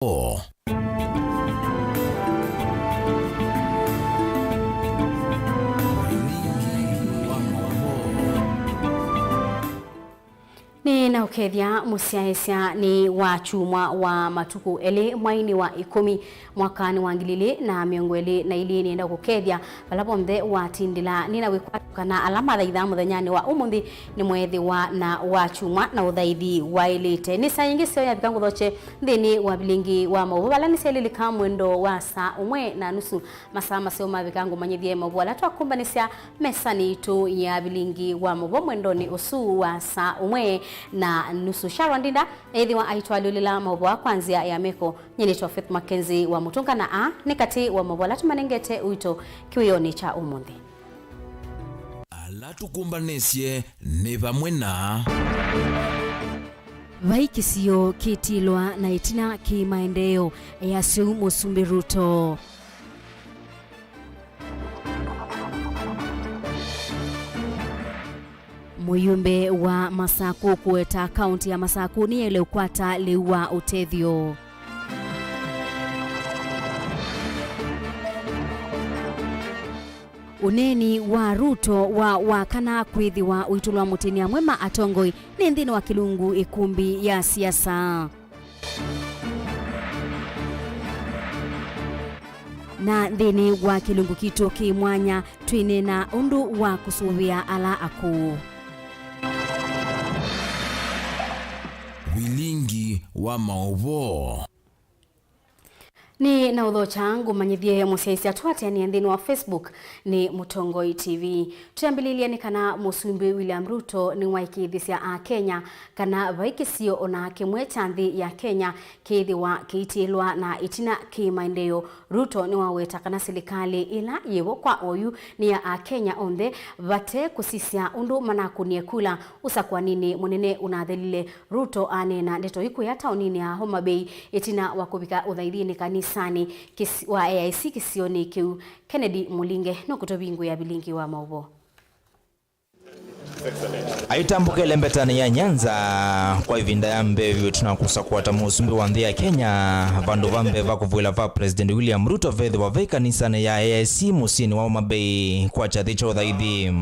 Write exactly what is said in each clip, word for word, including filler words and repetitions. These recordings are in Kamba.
Maũvoo. Nĩ na ũkethya mũsyaĩĩsya nĩ wa kyumwa wa matukũ elĩ mweinĩ wa ĩkũmi mwakanĩ wa ngili ilĩ na mĩongo ĩlĩ na ilĩ. Nĩenda kũkethya vala vonthe watindĩla. Nĩ na wĩkwatyo kana ala mathaithaa mũthenyanĩ wa ũmũnthĩ nĩmeethĩwa na wa kyumwa na ũthaithi waĩlĩte. Nĩ saa ingĩ syo yavika ngũthokye nthĩnĩ wa vilingi wa maũvoo vala nĩsyailĩlĩka mwendo wa saa ũmwe na nusu. Masaa maseo mavika ngũmanyĩthye maũvoo ala twakũmbanĩsya mesanĩ itũ ya vilingi wa maũvoo mwendonĩ ũsu wa saa ũmwe na nusu. Sharon Ndinda ethĩwa aitwalyũlĩla maũvoo aa kwa nzĩa ya meko. Nyie nĩtwa Faith Mackenzie wa Mũtũnga, na aa nĩ katĩ wa maũvoo ala tũmanengete ũito kĩwĩonĩ kya ũmũnthĩ. Ala tũkũmbanĩsye nĩ vamwe na. Vai kĩsio kĩtilwa na ĩtina kĩ maendeeo, easya ũu Mũsumbĩ Ruto. Mũyumbe wa Masakũ kũweta kaũntĩ ya Masakũ nĩyaĩle ũkwata lĩu wa ũtethyo. Ũneeni wa Ruto wa wakana kwĩthĩwa ũitũlwa mũtĩnĩ amwe ma atongoi nĩ nthĩnĩ wa kĩlungu ĩkumbi ya siasa. Na nthĩnĩ wa kĩlungu kitũ kĩ mwanya, twĩneena ũndũ wa kũsũvĩa ala akũũ. Vilingi wa maũvoo. Nĩ na ũthokya ngũmanyĩthye mũsyaĩĩsya twateanĩa nthĩnĩ wa Facebook nĩ Mũtongoi T V. Twĩambĩlĩlye nĩ kana Mũsumbĩ William Ruto nĩwaĩkĩĩthĩsya Akenya kana vai kĩsio o na kĩmwe kya nthĩ ya Kenya kĩĩthĩwa kĩitĩĩlwa na ĩtina kĩ maendeeo. Ruto nĩwaweta kana silikalĩ ĩla yĩvo kwa oyu nĩ ya Akenya onthe vate kũsisya ũndũ manakũnie kula ũsakũaninĩ mũnene ũnathelile. Ruto aneena ndeto ii kũya taoninĩ ya Homa Bay ĩtina wa kũvika ũthaithinĩ kanisanĩ kĩs-, wa A I C kĩsionĩ kĩu. Kennedy Mũlinge nũkũtũvingũĩa vilingi wa maũvoo. Aitambũka ĩlembetanĩ ya Nyanza kwa ĩvinda ya mbee vyũ ĩtina wa kũsakũa ta mũsumbĩ wa nthĩ ya Kenya, vandũ va mbee va kũvũĩla va President William Ruto vethĩwa ve kanisanĩ ya A I C mũsyĩnĩ wa Homa Bay kwa kyathĩ kya ũthaithi.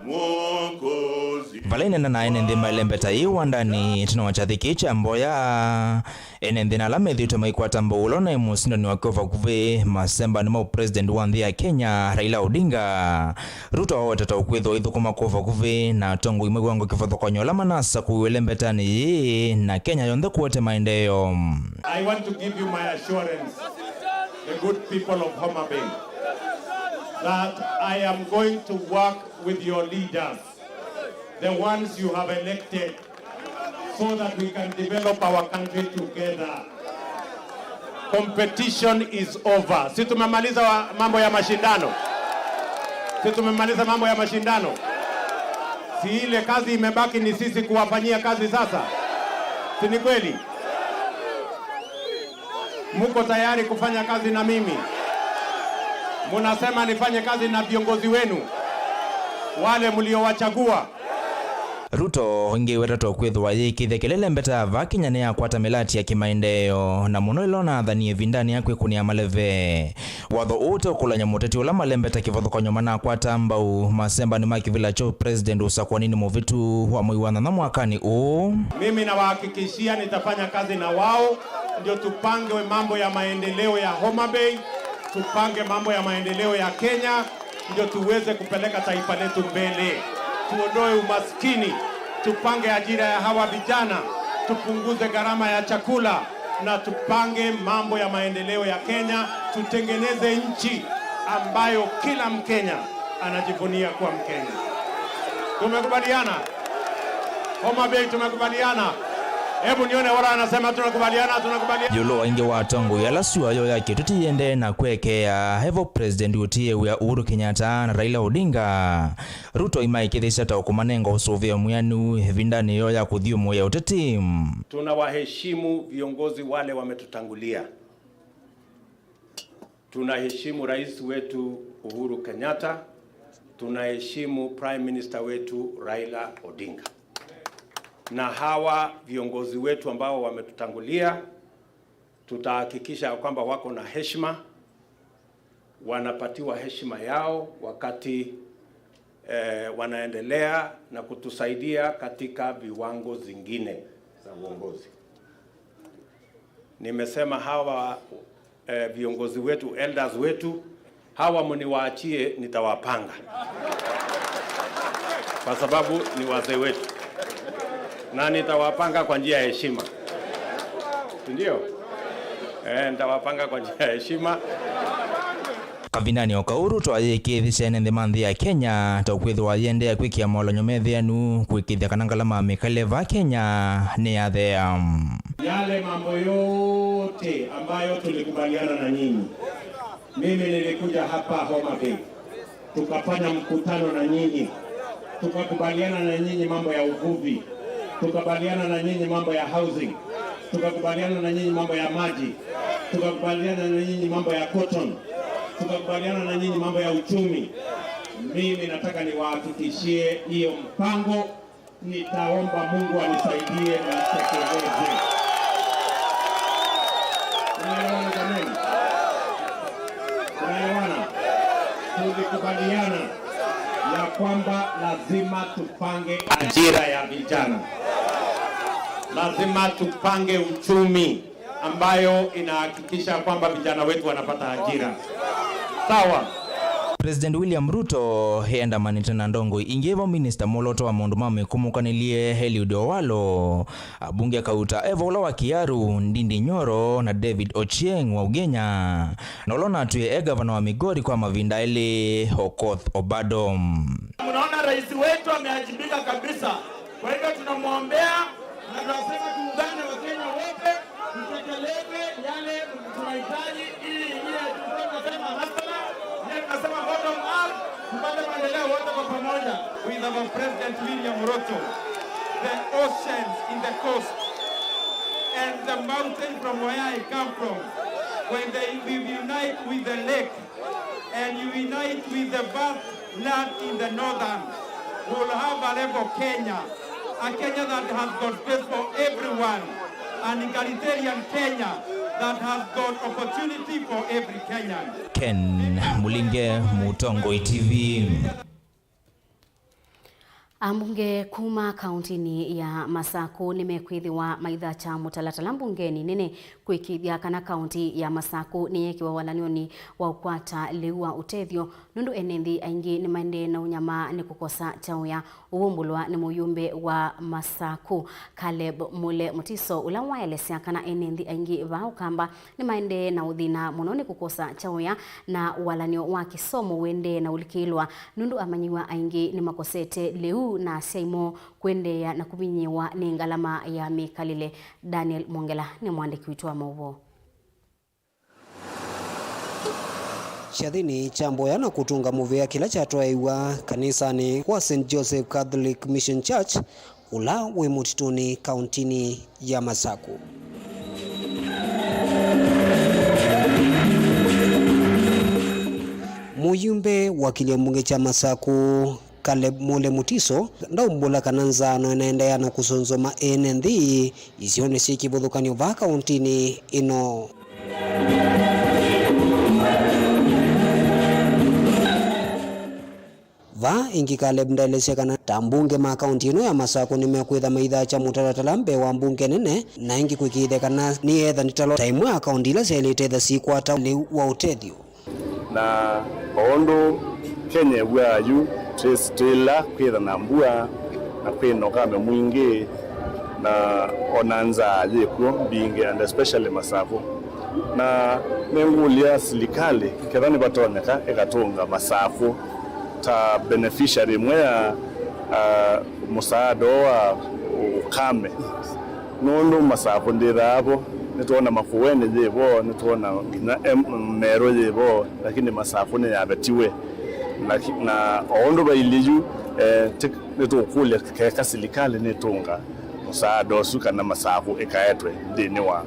Vala ĩneena na ene nthĩ ma ĩlembeta yĩĩ wandanĩ ĩtina wa kyathĩ kĩĩ kya mboya, ene nthĩ na ala methĩĩtwe maikwata mbau ũla ũnaĩ mũsindani wake wa vakuvĩ masembanĩ ma ũpresident wa nthĩ ya Kenya, Raila Odinga, Ruto awetete ũkwĩthĩwa aithũkũma kwa vakuvĩ na atongoi ma wĩango kĩvathũkany'o ala manasakũiwe ĩlembetanĩ yĩĩ na Kenya yonthe kũete maendeeo. I want to give you my assurance, the good people of Homa Bay, that I am going to work with your leaders, the ones you have elected, so that we can develop our country together. Competition is over. Si tumemaliza wa-, mambo ya mashindano? Si tumemaliza mambo ya mashindano? Si ile kazi imebaki ni sisi kuwafanyia kazi sasa? Si ni kweli? Muko tayari kufanya kazi na mimi? Munasema nifanye kazi na viongozi wenu, wale mliowachagua? Ruto ĩngĩ ĩwetetwe kwĩthĩwa yĩĩkĩĩthya kĩla ĩlembeta va Kenya nĩyakwata mĩlati ya kĩmaendeeo, na mũno ĩla ũnathanie ĩvindanĩ ya kwĩkũnĩa maleve. Watho ũũ ũteũkũlany'a mũteti ũla malembeta kĩvathũkany'o manakwata mbau masembanĩ ma kĩvĩla kya president ũsakũaninĩ mũvĩtu wa mwei wa nyanya mwakanĩ ũũ. Mimi nawahakikishia nitafanya kazi na wao, ndio tupange mambo ya maendeleo ya Homa Bay, tupange mambo ya maendeleo ya Kenya, ndio tuweze kupeleka taifa letu mbele, tuondoe umaskini, tupange ajira ya hawa vijana, tupunguze gharama ya chakula, na tupange mambo ya maendeleo ya Kenya, tutengeneze nchi ambayo kila Mkenya anajivunia kuwa Mkenya. Tumekubaliana? Homa Bay, tumekubaliana? Hebu nione wala anasema tunakubaliana, tunakubaliana. Ĩũlũ wa aingĩ wa atongoi ala sua yoo ya kĩũteti yĩendee na kwekeea, evo President ũtiĩe wĩa Uhuru Kenyatta na Raila Odinga, Ruto imaĩkĩĩthĩsya ta ũkũmanenga ũsũvĩo mwĩanu ĩvindanĩ yoo ya kũthyũmũĩa ũteti. Tunawaheshimu viongozi wale wametutangulia. Tunaheshimu rais wetu Uhuru Kenyatta, tunaheshimu Prime Minister wetu Raila Odinga. Na hawa viongozi wetu ambao wametutangulia, Tutahakikisha kwamba wako na heshima, wanapatiwa heshima yao wakati, eh, wanaendelea na kutusaidia katika viwango zingine za uongozi. Nimesema hawa, eh, viongozi wetu, elders wetu, hawa mniwaachie, nitawapanga. Kwa sababu ni wazee wetu. Na nitawapanga kwa njia ya heshima. Ndio? Eh, nitawapanga kwa njia ya heshima. Kavindanĩ o kau, Ruto ayĩkĩĩthisye ene nthĩ ma nthĩ ya Kenya ta ũkwĩthĩwa ayĩendeea kwĩkĩa molony'o methĩanu kũĩkĩĩthya kana ngalama ya mĩkalĩle vaa Kenya nĩyathea. Yale mambo yote ambayo tulikubaliana na nyinyi, mimi nilikuja hapa Homa Bay, tukafanya mkutano na nyinyi, tukakubaliana na nyinyi mambo ya uvuvi, tukakubaliana na nyinyi mambo ya housing, tukakubaliana na nyinyi mambo ya maji, tukakubaliana na nyinyi mambo ya cotton, tukakubaliana na nyinyi mambo ya uchumi. Mimi nataka niwahakikishie hiyo mpango nitaomba Mungu anisaidie nitekeleze. Tunaelewana jamani? Tunaelewana? Tulikubaliana ya kwamba lazima tupange ajira ya vijana. Lazima tupange uchumi ambayo inahakikisha kwamba vijana wetu wanapata ajira. Sawa? President William Ruto endamanĩte na ndongoi ingĩ, vo minista mwolooto wa maũndũ ma mĩkũmũkanĩlye Eliud Owalo, abunge Kauta e vo ũla wa Kiaru, Ndindi Nyoro na David Ochieng wa Ugenya, na ũla ũnatwie e gavana wa Migori kwa mavinda elĩ, Okoth Obado. Mnaona rais wetu ameajibika kabisa. Kwa hivyo tunamwombea na tunasema tuungane wa Kenya wote, tutekeleze yale tunahitaji ili ile tulikuwa tunasema hustler, ile tunasema bottom up, tupate maendeleo wote kwa pamoja. With our President William Ruto, the oceans in the coast and the mountain from where I come from, when they will unite with the lake, and you unite with the vast land in the northern, we will have a level Kenya, a Kenya that has got space for everyone, an egalitarian Kenya that has got opportunity for every Kenyan. Ken Mulinge, Mũtongoi T V. Ambunge kuma kauntinĩ ya Masaku nĩmekwĩthĩwa maithatya mũtalatala mbungenĩ nene kũĩkĩĩthya kana kaunti ya Masaku nĩyeekĩwa walany'onĩ wa ũkwata lĩu wa ũtethyo, nũndũ ene nthĩ aingĩ nĩmaendee na ũnyamaa nĩ kũkosa kyaũya. Ũwũmbũlwa nĩ mũyumbe wa Masaku, Caleb Mule Mutiso, ũla waelesya kana ene nthĩ aingĩ vaa Ũkamba nĩmaendee na ũthĩna mũno nĩ kũkosa kyaũya, na walany'o wa kĩsomo ũendee na ũlikĩlwa, nũndũ amanyĩw'a aingĩ nĩmakosete lĩu na asyai moo kũendeea na kũvinyĩĩwa nĩ ngalama ya mĩkalĩle. Daniel Mwongela nĩ mũandĩki witũ wa maũvoo. Kyathĩnĩ kya mboya na kũtũnga mũvea kĩla kyatwaĩĩw'a kanisanĩ wa Saint Joseph Catholic Mission Church, ũla wĩ mũtitũnĩ kauntinĩ ya Masaku. Mũyumbe wa kĩlio mbunge kya Masaku, Caleb Mule Mutiso, ndaumbũla kana nzaano ĩnaendeea na kũsonzoma ene nthĩ isionĩ syĩ kĩvathũkany'o vaa kauntinĩ ĩno. Vaa ĩngĩ Caleb ndaelesya kana ta mbunge ma kaunti ĩno ya Masaku nĩmekwĩtha maithatya mũtalatala mbee wa mbunge nene, na ĩngĩ kũĩkĩĩthya kana nĩyeetha nditalo ta ĩmwe ya kaunti ila syaĩlĩte ĩtha sikwata lĩu wa ũtethyo. Na o ũndũ Kenya ĩw'aa yu, twĩsĩ twĩla kwĩtha na mbua na kwĩ na ũkame mwingĩ, na ona nzaa yĩkw'o mbingĩ, and especially Masaku. Na nĩngũlya silikalĩ, ketha nĩvatonyeka, ĩkatũnga Masaku ta beneficiary ĩmwe ya, ah, mũsaada wa ũkame. Nũndũ Masaku ndĩthaa vo, nĩtwona Makueni yĩ vo, nĩtwona nginya em-, Meru yĩ vo, lakini Masaku nĩyavetiwe. Laki-, na o ũndũ vailyĩ yu, eh, ti-, nĩtũkũlya keka silikalĩ nĩtũnga mũsaada ũsu kana Masaku ĩkaetwe nthĩnĩ wa,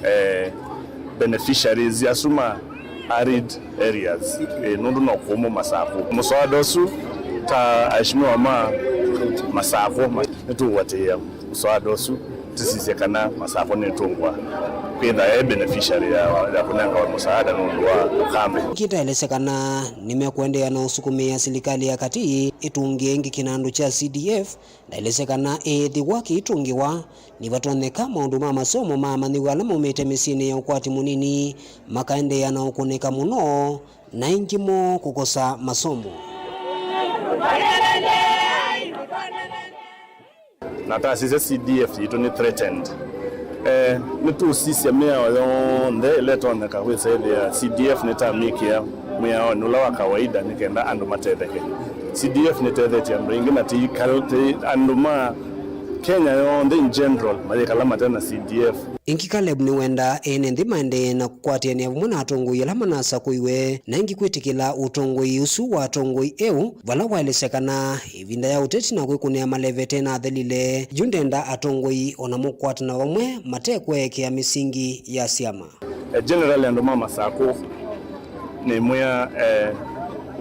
eh, beneficiaries asu ma arid areas, eh, nũndũ no kũmũ Masaku. Mũsaada ũsu ta aheshimiwa ma Masaku ma-, nĩtũũatĩĩa mũsaada ũsu, Sisisye kana Masakũ nĩtũngwa kwĩtha e beneficiary ya, ya kũnengawa mũsaada nũndũ wa ũkambe. Kĩtaelesya kana nĩmekũendeea na ũsukumĩa silikalĩ ya katĩ ĩtũngĩe ĩngĩ kĩnandũ kya C D F. Ndaelesya kana ĩĩthĩwa kĩitũngĩwa, nĩvatonyeka maũndũ ma masomo ma amanyĩw'a ala maumĩte mĩsyĩnĩ ya ũkwati mũnini makaendeea na ũkũnĩka mũno, na aingĩ moo kũkosa masomo. Na tasisya C D F yitũ nĩ threatened. Eh, nĩtũsisya mĩao yonthe ĩla ĩtonyeka kwĩsa ĩthĩa C D F nĩtamĩkĩa mwĩaonĩ ũla wa kawaida nĩ kenda andũ matetheke. C D F nĩtethetye andũ aingĩ na ti, ti andũ ma Kenya yonthe in general mayĩkala mate na C D F. Ĩngĩ Caleb nĩwendaa ene nthĩ maendee na kũkwatĩanĩa vamwe na atongoi ala manasakũiwe, na ĩngĩ kwĩtĩkĩla ũtongoi ũsu wa atongoi eũ, vala waelesya kana ĩvinda ya ũteti na kwĩkũnĩa malevete na athelile. Yu ndenda atongoi o namo kũkwatana vamwe mate kweekea mĩsingi ya syama. Eh, generally andũ ma Masakũ nĩmwĩa, eh,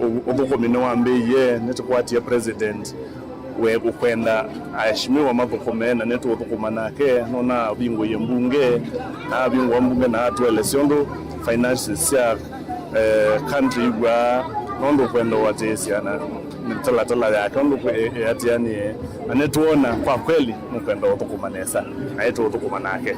ũ-, ũthũkũmi nĩwambĩĩie, nĩtũkwatie president we ũkwenda aheshimiwa mathũkũme, na nĩtũũthũkũma nake. Nona avingũie mbunge, na avingũa mbunge na atũelesya ũndũ finances sya, eh, country iw'aa, na ũndũ ũkwenda ũatĩĩsya na mĩtalatala yake ũndũ kwĩ-, ĩatĩanĩe, na nĩtwona kwa kweli nũkwenda ũthũkũma nesa, na nĩtũũthũkũma nake.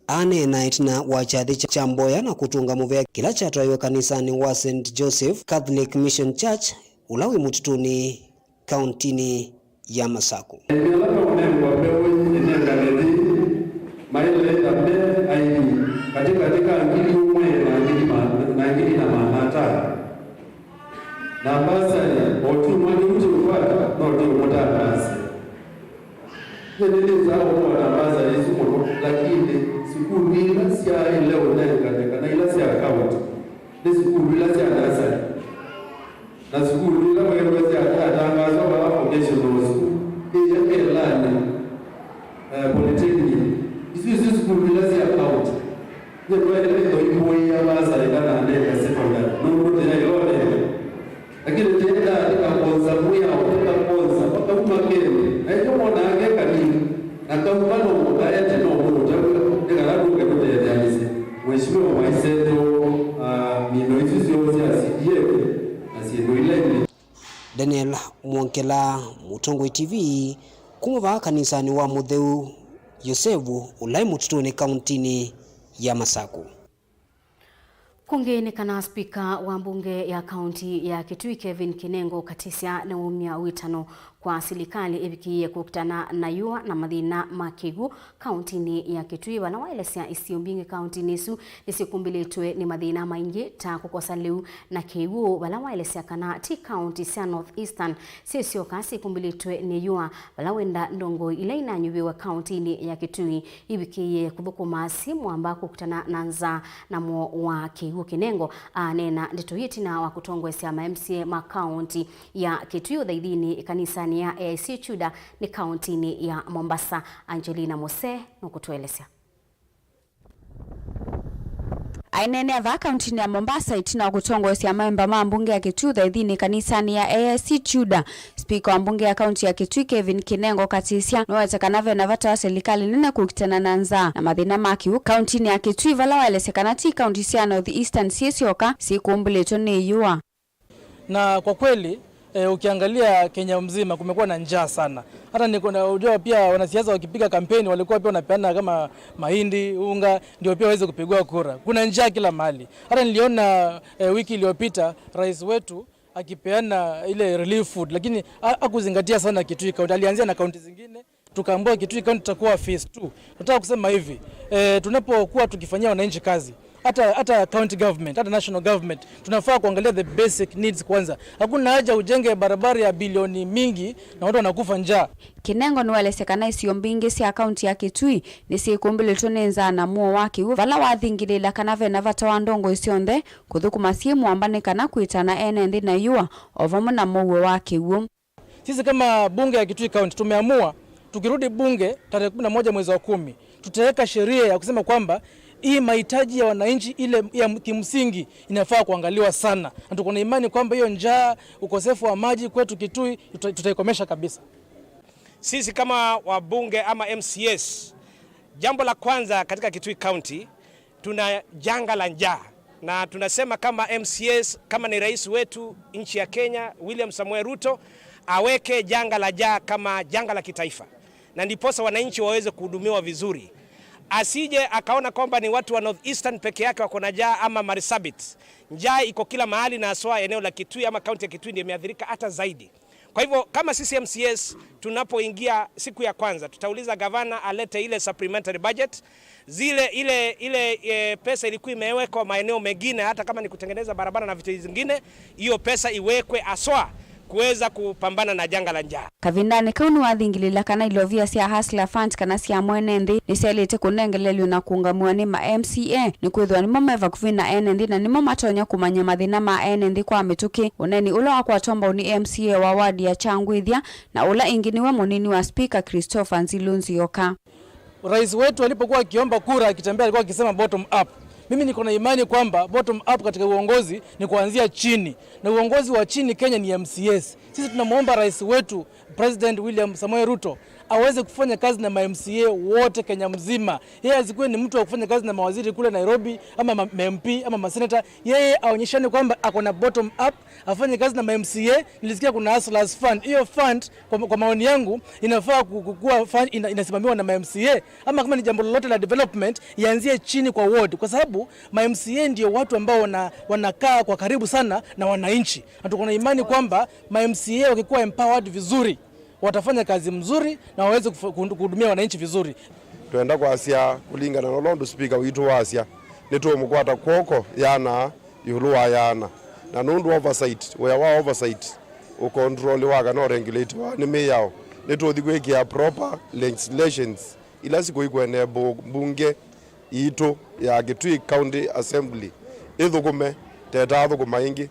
Aneena ĩtina wa kyathĩ kya mboya na kũtũnga mũvea kĩla kyatwaiwe kanisanĩ wa Saint Joseph Catholic Mission Church, ũla wĩ Mũtitũnĩ, kauntinĩ ya Masakũ. Aĩmi ala meũnengwa mbeũ ĩnengane nthĩ maĩle ĩtha me aĩmi katĩkatĩ ka ngili ũmwe na ngili ma-, na ngili na maana atano. Na mbasali, o kyumwa kĩu kĩũkwata, no ndĩũmũtangaasya. Nyie nĩnĩsaa ũkũwa na mbasali ĩsu mũno, lakini sukulu ila syaaĩle ũnengane kana ila sya kaunti nĩ sukulu ila sya nasali. Na sukulu ila weew'a sya-, syatangaaswa vala vocational school, ĩya Kelani, eh, polytechnic, isu isyo sukulu ila sya kaunti. Nyie ndwaĩle kwĩthwa imũĩĩa mbasali kana anenga secondary, nũndũ tĩyaĩ onenga. Lakini tĩendaa tĩkakonza mwĩao, tĩkakonza, vakauma kende, na ĩtyo monaa ke kanini, na kauma no mũka ete no mũũtavw'a, nĩ kana tũke tũtetheanĩsye Mheshimiwa Mwaiseto, ah, mino isu syoo sya C D F na syĩndũ ila ingĩ. Daniel Mwongela, Mũtongoi T V, kuma vaa kanisanĩ wa Mũtheu Yosevu, ũla wĩ Mũtitũnĩ, kauntinĩ ya Masakũ. Kũngĩ nĩ kana spika wa mbunge ya kaunti ya Kitui Kevin Kinengo Katisya nĩwaumya wĩtano kwa silikalĩ ĩvikĩĩe kũkitana na yũa na mathĩna ma kĩw'ũ kauntinĩ ya Kitui, vala waelesya isio mbingĩ kauntinĩ ĩsu nĩsyĩkumbĩlĩtwe nĩ mathĩna maingĩ ta kũkosa lĩu na kĩw'ũ, vala waelesya kana ti kaunti sya North Eastern syĩ syoka syĩkumbĩlĩtwe nĩ yũa, vala wenda ndongoi ila inanyuvĩwe kauntinĩ ya Kitui ivikĩĩe kũthũkũma syĩ mwamba kũkitana na nzaa na mũo wa kĩw'ũ. Kinengo aneena ndeto ii ĩtina wa kũtongoesya ma M C A ma kaunti ya Kitui ũthaithinĩ ĩkanisanĩ ya A I C Chuda nĩ kauntinĩ ya Mombasa. Angelina Mose nũkũtũelesya. Aineenea vaa kauntinĩ ya Mombasa ĩtina wa kũtongoesya amemba ma mbunge ya Kitui ũthaithinĩ kanisanĩ ya A I C Chuda, spika wa mbunge ya kaunti ya Kitui Kevin Kinengo Katisya nĩwete kana vena vata wa silikalĩ nene kũkitana na nzaa na mathĩna ma kĩw'ũ kauntinĩ ya Kitui, vala waelesya kana ti kaunti sya North Eastern syĩ syoka syĩkumbĩlĩtwe nĩ yũa. Na kwa kweli, eh, ukiangalia Kenya mzima kumekuwa na njaa sana. Hata niko na, unajua pia wanasiasa wakipiga kampeni walikuwa pia wanapeana kama mahindi, unga, ndio pia waweze kupigwa kura. Kuna njaa kila mahali. Hata niliona, eh, wiki iliyopita rais wetu akipeana ile relief food, lakini ha-, hakuzingatia sana Kitui County. Alianzia na kaunti zingine. Tukaambiwa Kitui County tutakuwa phase two. Nataka kusema hivi, eh, tunapokuwa tukifanyia wananchi kazi, hata, hata county government, hata national government, tunafaa kuangalia the basic needs kwanza. Hakuna haja ujenge barabara ya bilioni mingi na watu wanakufa njaa. Kinengo nĩwaelesya kana isio mbingĩ sya kaunti ya Kitui nĩsyĩkumbĩlĩtwe nĩ nzaa na mũo wa kĩw'ũ, vala wathingĩlĩĩla kana vena vata wa ndongoi syonthe kũthũkũma syĩ mwamba nĩ kana kwĩtana ene nthĩ na yũa o vamwe na mũuo wa kĩw'ũ. Sisi kama bunge ya Kitui County tumeamua, tukirudi bunge tarehe kumi na moja mwezi wa kumi, tutaweka sheria ya kusema kwamba hii mahitaji ya wananchi ile ya kimsingi inafaa kuangaliwa sana, na tuko na imani kwamba hiyo njaa, ukosefu wa maji kwetu Kitui tuta-, tutaikomesha kabisa. Sisi kama wabunge ama M C As, jambo la kwanza katika Kitui County, tuna janga la njaa. Na tunasema kama M C As, kama ni rais wetu nchi ya Kenya, William Samoei Ruto, aweke janga la njaa kama janga la kitaifa. Na ndiposa wananchi waweze kuhudumiwa vizuri. Asije akaona kwamba ni watu wa North Eastern peke yake wako na njaa ama Marsabit. Njaa iko kila mahali na haswa eneo la Kitui ama kaunti ya Kitui ndio imeathirika hata zaidi. Kwa hivyo, kama sisi M C As tunapoingia siku ya kwanza, tutauliza gavana alete ile supplementary budget, zile, ile, ile, e, pesa ilikuwa imewekwa maeneo mengine, hata kama ni kutengeneza barabara na vitu zingine, hiyo pesa iwekwe haswa kuweza kupambana na janga la njaa. Kavindanĩ kau nĩwathingilĩla kana ilovia sya Hustler Fund kana sya mwene nthĩ nĩsyaĩlĩte kũnengelelw'a na kũũngamĩwa nĩ ma M C A, nĩkwĩthĩwa nĩmo me vakuvĩ na ene nthĩ na nĩmo matonya kũmanya mathĩna ma ene nthĩ kwa mĩtũkĩ. Ũneeni ũla wakwatwa mbau nĩ M C A wa ward ya Kyangwĩthya na ũla ĩngĩ nĩwe mũnini wa Speaker Christopher Nzilu Nzioka. Rais wetu alipokuwa akiomba kura, akitembea, alikuwa akisema bottom up. Mimi niko na imani kwamba bottom up katika uongozi ni kuanzia chini, na uongozi wa chini Kenya ni M C As. Sisi tunamwomba rais wetu, President William Samoei Ruto, aweze kufanya kazi na ma M C A wote Kenya mzima. Yeye asikuwe ni mtu wa kufanya kazi na mawaziri kule Nairobi ama ma M P ama maseneta. Yeye aonyeshane kwamba ako na bottom up, afanye kazi na ma M C A. Nilisikia kuna Hustlers Fund. Hiyo fund, kwa, kwa maoni yangu, inafaa ku-, ku-, kuwa fund ina-, inasimamiwa na ma M C A, ama kama ni jambo lolote la development, ianzie chini kwa ward, kwa sababu ma M C A ndio watu ambao wana-, wanakaa kwa karibu sana na wananchi, na tuko na imani kwamba ma M C A wakikuwa empowered vizuri, watafanya kazi mzuri na waweze kufu-, kuhudumia wananchi vizuri. Twenda kwasya kũlingana na ũla ũndũ speaker witũ wasya, nĩtũũmũkwata kw'oko yana ĩũlũ wa yana. Na nũndũ oversight, wĩa wa oversight, ũkontroliwa kana ũregulatewa nĩ mĩao, nĩtũũthi kwĩkĩa proper legislations ila sikũikwenee mbu-, mbunge yitũ ya Kitui County Assembly ĩthũkũme ta ĩtaathũkũma ĩngĩ.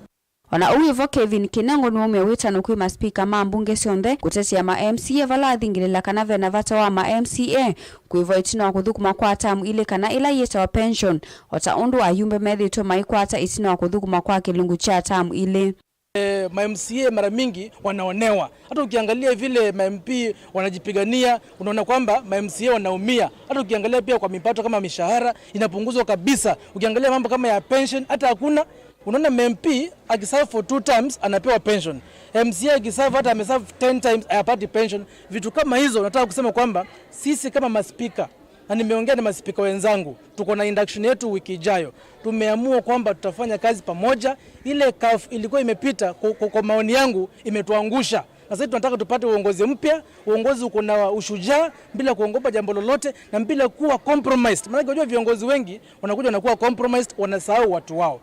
O na ũu wĩ vo, Kevin Kinengo nĩwaumya wĩtano kwĩ maspika ma mbunge syonthe kũtetea ma M C A vala athingĩlĩla kana ve na vata wa ma M C A kwĩvwa ĩtina wa kũthũkũma kwa tamu ilĩ kana ĩla yĩtawa pension, o ta ũndũ ayumbe methĩĩtwe maikwata ĩtina wa kũthũkũma kwa kĩlungu kya tamu ilĩ. Eh, ma M C A mara mingi wanaonewa. Hata ukiangalia vile ma M P wanajipigania, unaona kwamba ma M C A wanaumia. Hata ukiangalia pia kwa mipato kama mishahara, inapunguzwa kabisa. Ukiangalia mambo kama ya pension, hata hakuna. Unaona, M P akiserve for two terms anapewa pension. M C A akiserve, hata ameserve ten times, hayapati pension. Vitu kama hizo, nataka kusema kwamba sisi kama maspika, na nimeongea na maspika wenzangu, tuko na induction yetu wiki ijayo. Tumeamua kwamba tutafanya kazi pamoja. Ile kaf ilikuwa imepita, kwa, kwa, kwa maoni yangu, imetuangusha. Na sasa tunataka tupate uongozi mpya, uongozi uko na ushujaa, bila kuogopa jambo lolote na bila kuwa compromised. Maanake unajua viongozi wengi wanakuja wanakuwa compromised, wanasahau watu wao.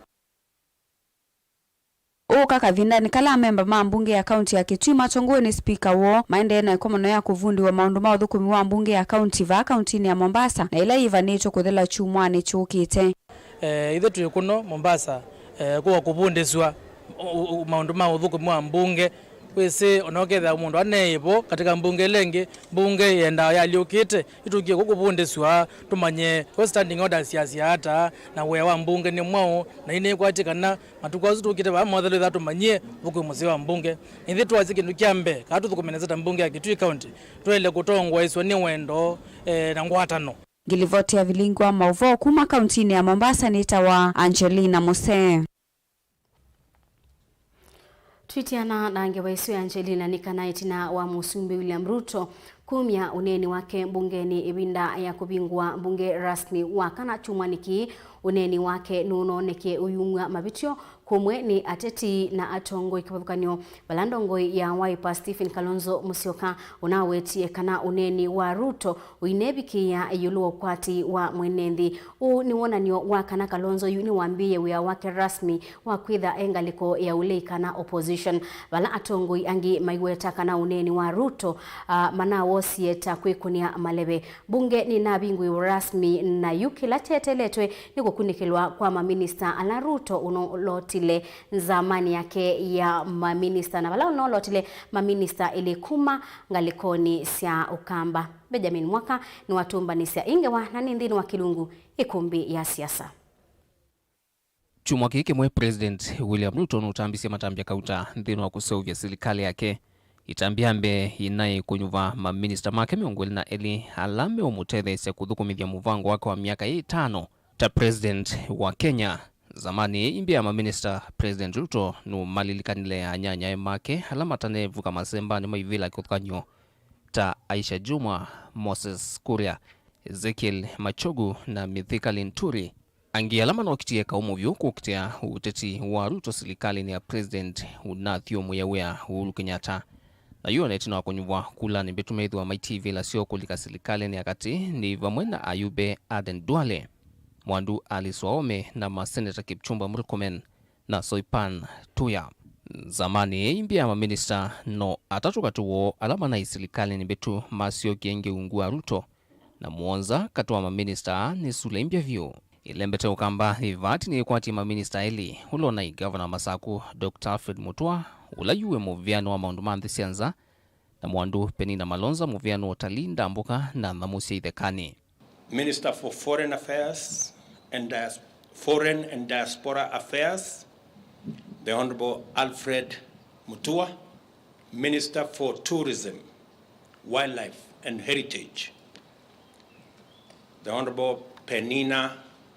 Ũka kavindanĩ kala amemba ma mbunge ya kaunti ya Kitui matongoew'e nĩ spika woo maendee na ĩkomano ya kũvundĩwa maũndũ ma ũthũkũmi wa mbunge ya kaunti vaa kauntinĩ ya Mombasa, na ĩla yĩvanĩtwe kũthela kyumwanĩ kyũkĩte. Eh, ithe twĩ kũno Mombasa, eh, kũwa kũvundĩsw'a ũ-, ũ-, maũndũ ma ũthũkũmi wa mbunge. Wĩsĩ, ona ũkethĩa mũndũ aneĩ vo katika mbunge ĩla ĩngĩ, mbunge yendaa yalyũkĩte, ĩtũkie kũkũvundĩsw'a tũmanye we standing orders yasya ata, na wĩa wa mbunge nĩ mwaũ, na inĩkwatĩ kana matukũ asu tũkĩte vaa mothe twĩthaa tũmanyie ũthũkũmi mũseo wa mbunge. Na ithyĩ twasye kĩndũ kya mbee, kana tũthũkũme nesa ta mbunge ya Kitui County, twaĩle kũtongoesw'a nĩ wendo, eh, na ngwatano. Ngilivoti ya vilingi wa maũvoo kuma kauntinĩ ya Mombasa nĩtawa Angelina Musee. Twitiana na ngewa ĩsu ya Angelina nĩ kana ĩtina wa Mũsumbĩ William Ruto kumya ũneeni wake mbungenĩ ĩvinda ya kũvingũa mbunge rasmi wa kana kyumwanĩ kĩĩ, ũneeni wake nũnoonekie ũyumw'a mavĩtyo kũmwe nĩ ateti na atongoi kĩvathũkany'o, vala ndongoi ya Wiper Stephen Kalonzo Musyoka ũnawetie kana ũneeni wa Ruto ũinevikĩĩa ĩũlũ wa ũkwati wa mwene nthĩ. Ũũ nĩ wonany'o wa kana Kalonzo yu nĩwambĩĩe wĩa wake rasmi wa kwĩtha e ngalĩko ya ũlei kana opposition, vala atongoi angĩ maiweta kana ũneeni wa Ruto, ah, manawosie ta kwĩkũnĩa maleve. Mbunge nĩnavingũiwe rasmi, na yu kĩla kyeteletwe nĩ kũkunĩkĩlwa kwa maminista ala Ruto ũnolotile nzamanĩ yake ya maminista, na vala ũnolotile maminista ĩlĩ kuma ngalĩkonĩ sya Ũkamba. Benjamin Mwaka nĩwatũmbanĩsya ĩ ngewa na nĩ nthĩnĩ wa kĩlungu Ĩkũmbĩ ya Siasa. Kyumwa kĩĩ kĩmwe, President William Ruto nũtambisye matambya kauta nthĩnĩ wa kũseũvya silikalĩ yake. Ĩtambya mbee yĩnaĩ kũnyuva maminista make mĩongo ĩlĩ na elĩ ala meũmũtetheesya kũthũkũmĩthya mũvango wake wa myaka ĩtano ta president wa Kenya. Nzamanĩ ĩĩ mbee ya maminista, President Ruto nũmalilikanile anyanyae make ala matanevuka masembanĩ ma ivĩla kĩvathũkany'o ta Aisha Jumwa, Moses Kuria, Ezekiel Machogu na Mithika Linturi. Angĩ ala manokitie kaũ mũvyũ kũkitĩa ũteti wa Ruto silikalĩnĩ ya President ũnathyũmũĩa wĩa Uhuru Kenyatta. Na yu ona ĩtina wa kũnyuvwa kulanĩ mbĩtu, methĩwa maitivĩla syoo kũlika silikalĩnĩ ya katĩ nĩ vamwe na ayumbe Aden Duale, Mwandu Alice Wahome na maseneta Kipchumba Murkomen na Soipan Tuya. Nzamanĩ ĩĩ mbee ya maminista, no atatũ katĩ woo ala manaĩ silikalĩnĩ mbĩtu masyokie ĩngĩ ungu wa Ruto, na mũonza katĩ wa maminista aa nĩ sula ĩ mbya vyũ. Ĩlembete Ũkamba, ĩvati nĩyĩkwatie maminista elĩ, ũla ũnaĩ ngavana wa Masaku, Doctor Alfred Mutua, ũla yu wĩ mũvĩanĩ wa maũndũ ma nthĩ sya nza, na Mwandu Penina Malonza, mũvĩanĩ wa ũtalii, ndambũka, na nyamũ sya ithekanĩ. Minister for Foreign Affairs and Dias-, Foreign and Diaspora Affairs, the Honorable Alfred Mutua, Minister for Tourism, Wildlife and Heritage, the Honorable Penina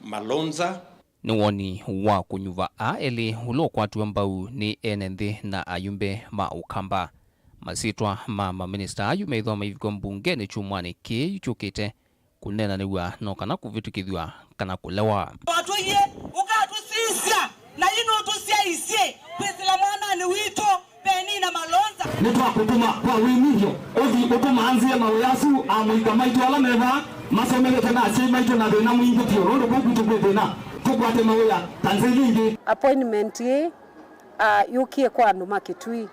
Malonza. Nĩ woni wa kũnyuva aa elĩ ũla ũkwatiwe mbau nĩ ene nthĩ na ayumbe ma Ũkamba. Masyĩtwa ma maminista ayu methĩwa maivikwa mbungenĩ kyumwanĩ kĩĩ kyũkĩte kũneenanĩw'a no kana kũvĩtũkĩthw'a kana kũlewa. Watũie ũkatũsisya, na yu nũtũsyaisye kwĩsĩla mwananĩ witũ Penina Malonza. Nĩtwakũtũma kwa wĩnyivyo ũthi ũtũmanzĩe mawĩa asu amũika maitũ ala me vaa masomelete na asyai maitũ na thĩna mwingĩ vyũ, nũndũ kũu kwitũ kwĩ thĩna tũkwate mawĩa ta nzĩ ila ingĩ. Appointment ĩĩ, ah, yũkie kwa andũ ma Kitui,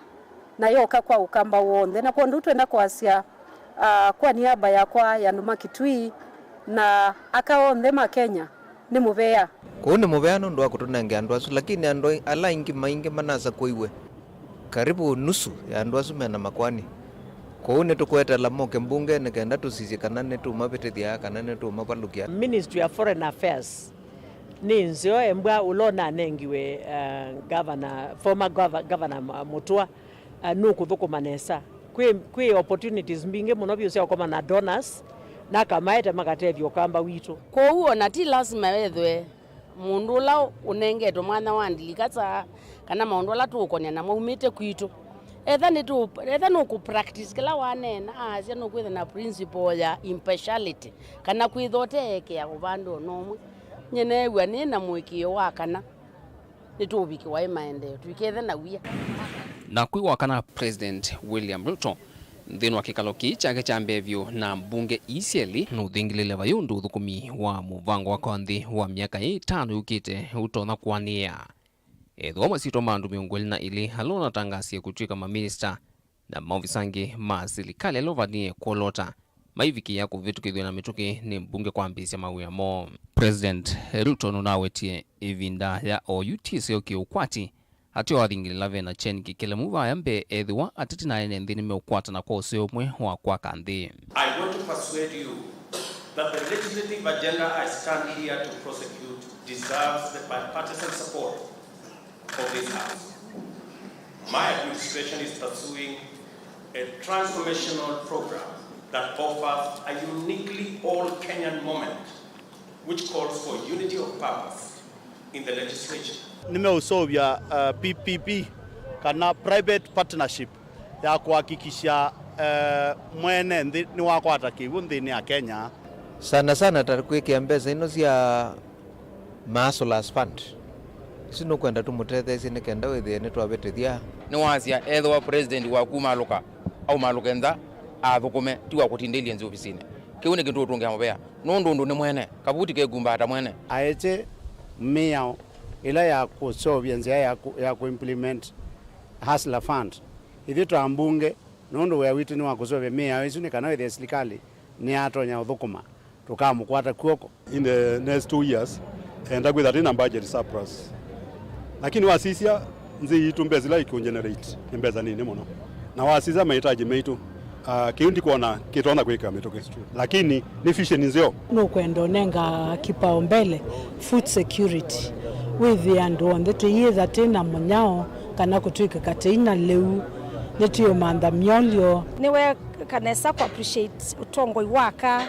na yoka kwa Ũkamba w'onthe. Na kwondũ twenda kwasya, ah, kwa niaba yakwa ya andũ ma Kitui na aka onthe ma Kenya, nĩ mũvea. Kũu nĩ mũvea nũndũ wa kũtũnenge andũ asu, lakini andũ ala aingĩ maingĩ manasakũiwe, karibu nusu ya andũ asu mena makwani. Kũu nĩtũkweteela moke mbungenĩ kenda tũsisye kana nĩtũmavĩtĩthya kana nĩtũmavalũkya. Ministry ya Foreign Affairs nĩ nzeo embwa ũla ũnanengiwe, uh, governor, former gov-, governor Ma-, Mutua, uh, nũkũthũkũma nesa. Kwĩ, kwĩ opportunities mbingĩ mũno vyũ sya ũkoma na donors, na akamaete makatethya Ũkamba witũ. Kwoou ona ti lasima ethwe mũndũ ũla ũnengetwe mwanya wa ndilika saa, kana maũndũ ala tũũkonea na maumĩte kwitũ. Etha nĩtũ-, etha nũkũ practice kĩla waneena, aasya nũkwĩtha na principle ya impartiality, kana kwĩtha ũteekea ũvande ona ũmwe. Nyie neew'a nĩ na mũĩkĩĩo wa kana nĩtũũvikĩwa ĩ maendeeo, tũikethe na wia. Na kwĩ wakana, President William Ruto, nthĩnĩ wa kĩkalo kĩĩ kyake kya mbee vyũ na mbunge ii syelĩ, nũthingĩlĩle vayũ ũndũ ũthũkũmi wa mũvango wa kwa nthĩ wa myaka ĩtano yũkĩte ũtonya kũanĩĩa. Ethĩwa masyĩtwa ma andũ mĩongo ĩlĩ na ilĩ ala ũnatangasie kũtw'ĩka maminista na maovisa angĩ ma silikalĩ ala ũvanie kwolota maivikĩĩa kũvĩtũkĩthw'a na mĩtũkĩ nĩ mbunge kwambĩĩsya mawĩa moo. President Ruto nũnawetie ĩvinda ya oyu ti ĩseo kĩ ũkwati, ateo athingĩlĩla ve na kyeni kĩkelemu vaya mbee ethĩwa ateti na ene nthĩ nĩmeũkwatana kwa ũseo ũmwe wa kwaka nthĩ. I want to persuade you that the legislative agenda I stand here to prosecute deserves the bipartisan support of this House. My administration is pursuing a transformational program that offers a uniquely all Kenyan moment, which calls for unity of purpose in the legislature. Nĩmeũseũvya, uh, P P P, kana private partnership, ya kũhakikisha, uh, mwene nthĩ nĩwakwata kĩw'ũ nthĩnĩ ya Kenya. Sana sana ta kwĩkĩa mbesa ino sya ma hustlers fund. Isu nũkwenda tũmũtetheesye nĩ kenda wĩthĩe nĩtwavĩtĩthya. Nĩwasya ethĩwa president waku ũmalũka, aũmalũke nza, athũkũme, ti wa kũtindĩlye nzĩ ofisinĩ. Kĩu nĩ kĩndũ ũtũngĩa mũvea, nũndũ ũndũ nĩ mwene, kavuti kekumbaata mwene. Aete mĩao ĩla ya kũseũvya nzĩa ya kũ-, ya kũ-implement hustler fund. Ithyĩ ta ambunge, nũndũ wĩa witũ nĩ wa kũseũvya mĩao ĩsu nĩ kana wĩthĩe silikalĩ nĩyatonya ũthũkũma, tũkamũkwata kw'oko. In the next two years, enda kwĩtha twĩ na budget surplus. Lakini wasisya nzĩ yitũ, mbesa ila ikũgenerate nĩ mbesa nini mũno. Na wasisya mahitaji maitũ, ah, kĩu ndikwona kĩtonya kwĩka mĩtũkĩ. Lakini nĩ vision nzeo. Nũkwenda ũnenga kipaumbele food security, wĩthĩe andũ onthe tũiyĩtha twĩ na mũnyao kana kũtw'ĩkĩka tũi na lĩu. Nĩtwĩũmantha myolyo. Nĩweeka nesa kũ appreciate ũtongoi wa aka,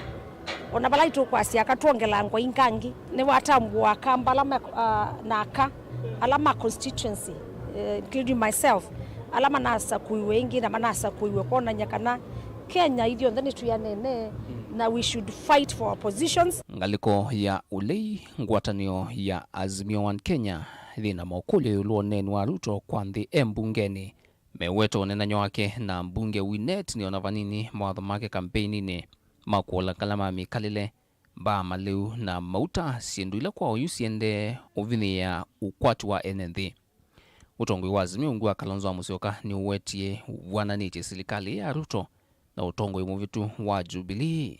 o na vala itũkwasya aka twongela ngoi ingangĩ. Nĩwatambũa Akamba ala ma, ah, na aka ala ma constituency, eh, including myself, ala manasakũiwe ĩngĩ na manasakũiwe kwonany'a kana Kenya ithyonthe nĩtwĩanene na we should fight for our positions. Ngalĩko ya ũlei, ngwatanĩo ya Azimio One Kenya yĩ na makũlyo ĩũlũ wa ũneeni wa Ruto kwa nthĩ e mbungenĩ. Meweta ũneenany'a wake na mbunge Winnet nĩ o na vanini mawatho make kampeininĩ ma kũola kala ma mĩkalĩle, mbaa, malĩu na mauta, syĩndũ ila kwa oyu syendee ũvinyĩĩa ũkwati wa ene nthĩ. Ũtongoi wa Azimio ungu wa Kalonzo wa Musyoka nĩũwetie ũvw'ananĩtye silikalĩ ya Ruto na ũtongoi mũvĩtu wa Jubilee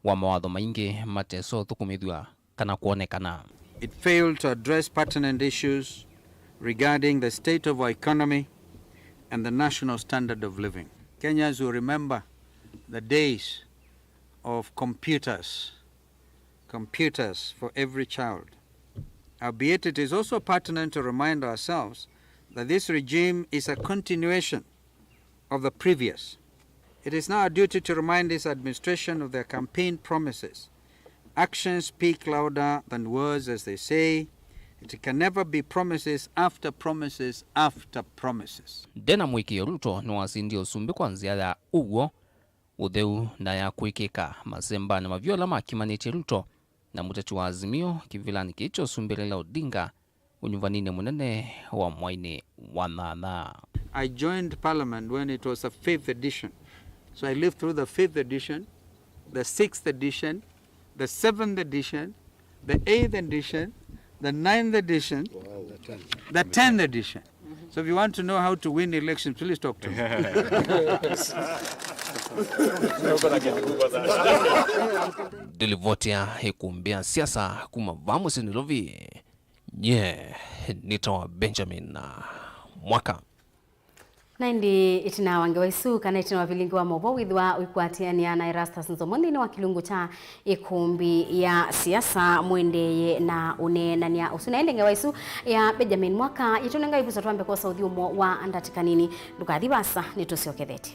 wa mawatho maingĩ matesothũkũmĩthw'a kana kwonekana. It failed to address pertinent issues regarding the state of our economy and the national standard of living. Kenyans will remember the days of computers, computers for every child. Albeit it is also pertinent to remind ourselves that this regime is a continuation of the previous. It is now our duty to remind this administration of their campaign promises. Actions speak louder than words, as they say. It can never be promises after promises after promises. Ndena mũĩkĩĩo, Ruto nĩwasindie ũsumbĩ kwa nzĩa ya ũw'o, ũtheu, na ya kwĩkĩka. Masembanĩ mavyu ala makimanĩtye Ruto na mũteti wa Azimio kĩvĩlanĩ kĩĩ kya ũsumbĩ Raila Odinga ũnyuvaninĩ mũnene wa mwainĩ wa nyanya. I joined parliament when it was a fifth edition. So I lived through the fifth edition, the sixth edition, the seventh edition, the eighth edition, the ninth edition, the tenth edition. So if you want to know how to win elections, please talk to me. Ndĩlivotea ĩkumbĩ ya siasa kuma vaa mũsyĩ Nairobi. Nye nĩtawa Benjamin Mwaka. Na ĩndĩ ĩtina wa ngewa isu, kana ĩtina wa vilingi wa maũvoo wĩthĩwa ũikwatĩanĩa na Erastus Nzomo nthĩnĩ wa kĩlungu kya ĩkumbĩ ya siasa, mũendeeye na ũneenany'a ũsu. Na ĩndĩ ngewa isu ya Benjamin Mwaka yĩtũnenga ĩvuso twambe kwosa ũthyũmũo wa ndatĩka nini. Ndũkathi vaasa, nĩtũsyokethetye.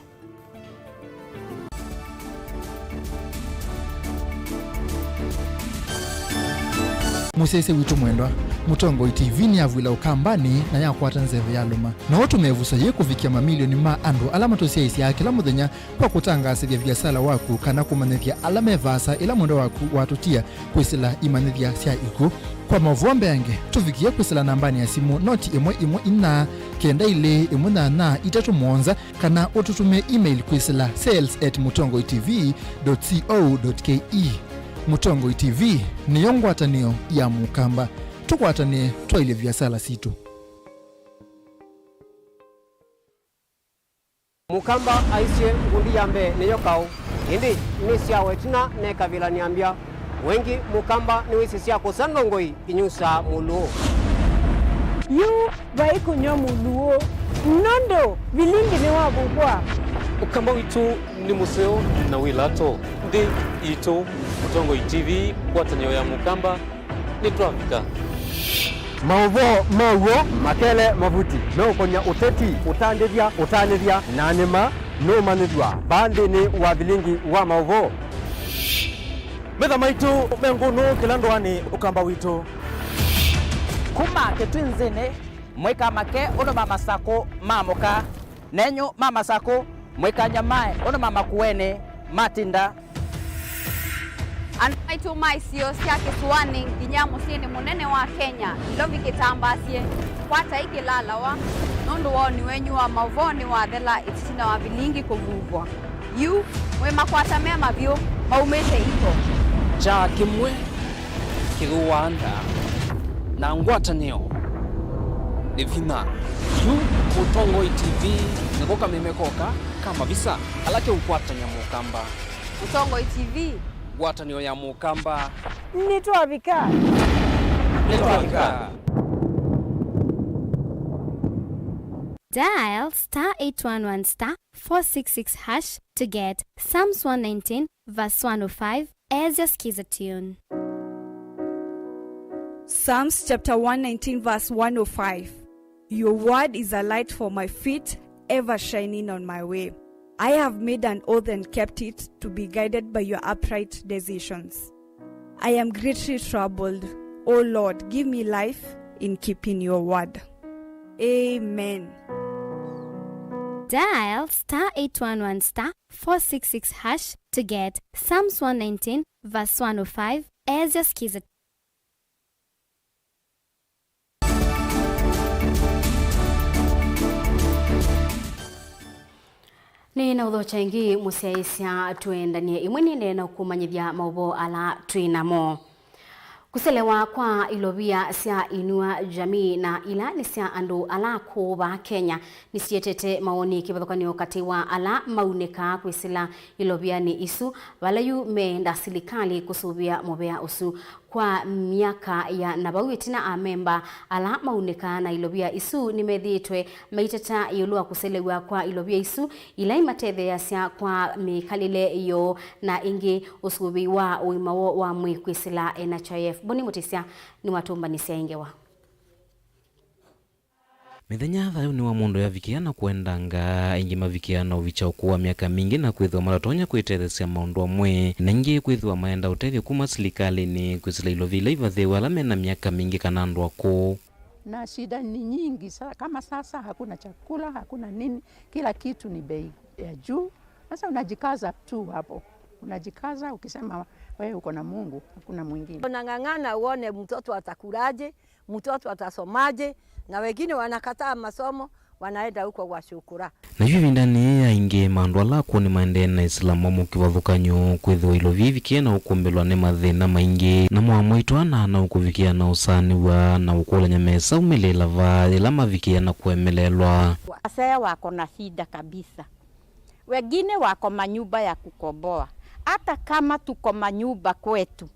Mũsyaĩĩsya witũ mwendwa, Mũtongoi T V nĩyavw'ĩla Ũkambanĩ na yakwata nzeve yalũma. No ũtũme ĩvuso yĩĩ kũvikĩa mamilioni ma andũ ala matũsyaĩĩsyaa kĩla mũthenya kwa kũtangaasĩthya viasala waku kana kũmanyĩthya ala me vaasa ĩla mwendwa waku watũtia kwĩsĩla imanyĩthya sya ikw'ũ. Kwa maũvoo mbeange, tũvikĩe kwĩsĩla nambanĩ ya simũ noti ĩmwe ĩmwe inya, kenda ilĩ ĩmwe nyanya itatũ mũonza, kana ũtũtũmĩe email kwĩsĩla sales at mũtongoi T V dot co dot K E. Mũtongoi T V nĩyo ngwatanĩo ya Mũkamba. Tũkwatanĩe twaĩlye viasala sitũ. Mũkamba aisye, ngundi ya mbee nĩyo kaũ, ĩndĩ nĩsyawa ĩtina nekavĩla nĩambya. Wengĩ Mũkamba nĩwĩsĩ sya kũsa ndongoi inyusaa mũlũũ. Yu vai kũnyw'a mũlũũ, nũndũ vilingi nĩwavuvwa. Ũkamba witũ nĩ mũseo na wĩ lato. Nthĩ yitũ, Mũtongoi T V, ngwatanĩo ya Mũkamba, nĩtwavika. Maũvoo ma w'o makele mavuti meũkony'a ũteti, ũtandĩthya, ũtanĩthya, na nĩma nũũmanyĩthw'a vaa nthĩnĩ wa vilingi wa maũvoo. Metha maitũ me ngũnũ kĩla ndũanĩ, Ũkamba witũ. Kuma Kĩtwinzĩnĩ, mũikamake ũndũ ma masakũ ma mũka. Nenyu ma masakũ, mũikanyamae ũndũ ma makuenĩ matinda. Andũ maitũ ma isio sya kĩsũanĩ nginya mũsyĩnĩ mũnene wa Kenya, Nairobi kĩtambaasye, kwatai kĩlalawa, nũndũ woni wenyu wa maũvoo nĩwathela ĩtina wa vilingi kũvuvwa. Yu mwĩ makwata mema vyũ maumĩte iko. Kyaa kĩmwe kĩthũaa nda, na ngwatanĩo nĩ vinya. Yu Mũtongoi T V nĩko kameme koka ka mavisa ala keũkwatany'a Mũkamba. Mũtongoi T V, ngwatanĩo ya Mũkamba. Nĩtwavika. Nĩtwavika. Dial star eight one one star four six six hash to get Psalms one nineteen verse one oh five as your Skiza tune. Psalms chapter one nineteen verse one oh five. Your word is a light for my feet ever shining on my way. I have made an oath and kept it, to be guided by your upright decisions. I am greatly troubled. O Lord, give me life in keeping your word. Amen. Dial star eight one one star four six six hash to get Psalms one nineteen verse one oh five as your Skiza. Nĩ na ũthokya ĩngĩ, mũsyaĩĩsya, tũendanie ĩmwe nĩendee na ũkũmanyĩthya maũvoo ala twĩ namo. Kũselewa kwa ilovia sya Inua Jamii na ila nĩ sya andũ ala akũũ vaa Kenya nĩsietete mawoni kĩvathũkany'o katĩ wa ala maunĩkaa kwĩsĩla ilovianĩ isu, vala yu meenda silikalĩ kũsũvĩa mũvea ũsu. Kwa myaka ya na vau ĩtina, amemba ala maunĩkaa na ilovia isu nĩmethĩĩtwe maiteta ĩũlũ wa kũselew'a kwa ilovia isu ila imatetheeasya kwa mĩkalĩle yoo na ĩngĩ ũsũvĩi wa ũima woo wa mwĩĩ kwĩsĩla N H I F. Boni Mũtĩsya nĩwatũmbanĩsya ĩ ngewa. Mĩthenya thayũnĩ wa mũndũ yavikĩa na kũendanga, aingĩ mavikĩa na ũvikya ũkũũ wa myaka mingĩ na kwĩthĩwa matatonya kwĩtetheesya maũndũ amwe, na aingĩ kwĩthĩwa maenda ũtethyo kuma silikalĩnĩ kwĩsĩla ilovia ila ivathĩĩwe ala me na myaka mingĩ kana andũ akũũ. Na shida ni nyingi sa-, kama sasa hakuna chakula, hakuna nini, kila kitu ni bei ya juu. Sasa unajikaza tu hapo, unajikaza ukisema wewe uko na Mungu, hakuna mwingine. Unang'ang'ana uone mtoto atakulaje, mtoto atasomaje, na wengine wanakataa masomo, wanaenda huko kwa shukura. Na yu ĩvindanĩ yĩĩ aingĩ ma andũ ala akũũ nĩmaendee na ĩsila mamũ kĩvathũkany'o, kwĩthĩwa ilovia ivikĩe na ũkũmbĩlwa nĩ mathĩna maingĩ, namo amwe aitũ ana na ũkũvikĩa na ũsaanĩw'a na ũkũlany'a mesaumĩlĩĩla va yĩla mavikĩa na kũemeleelwa. Wasee wako na shida kabisa. Wengine wako manyumba ya kukomboa. Hata kama tuko manyumba kwetu,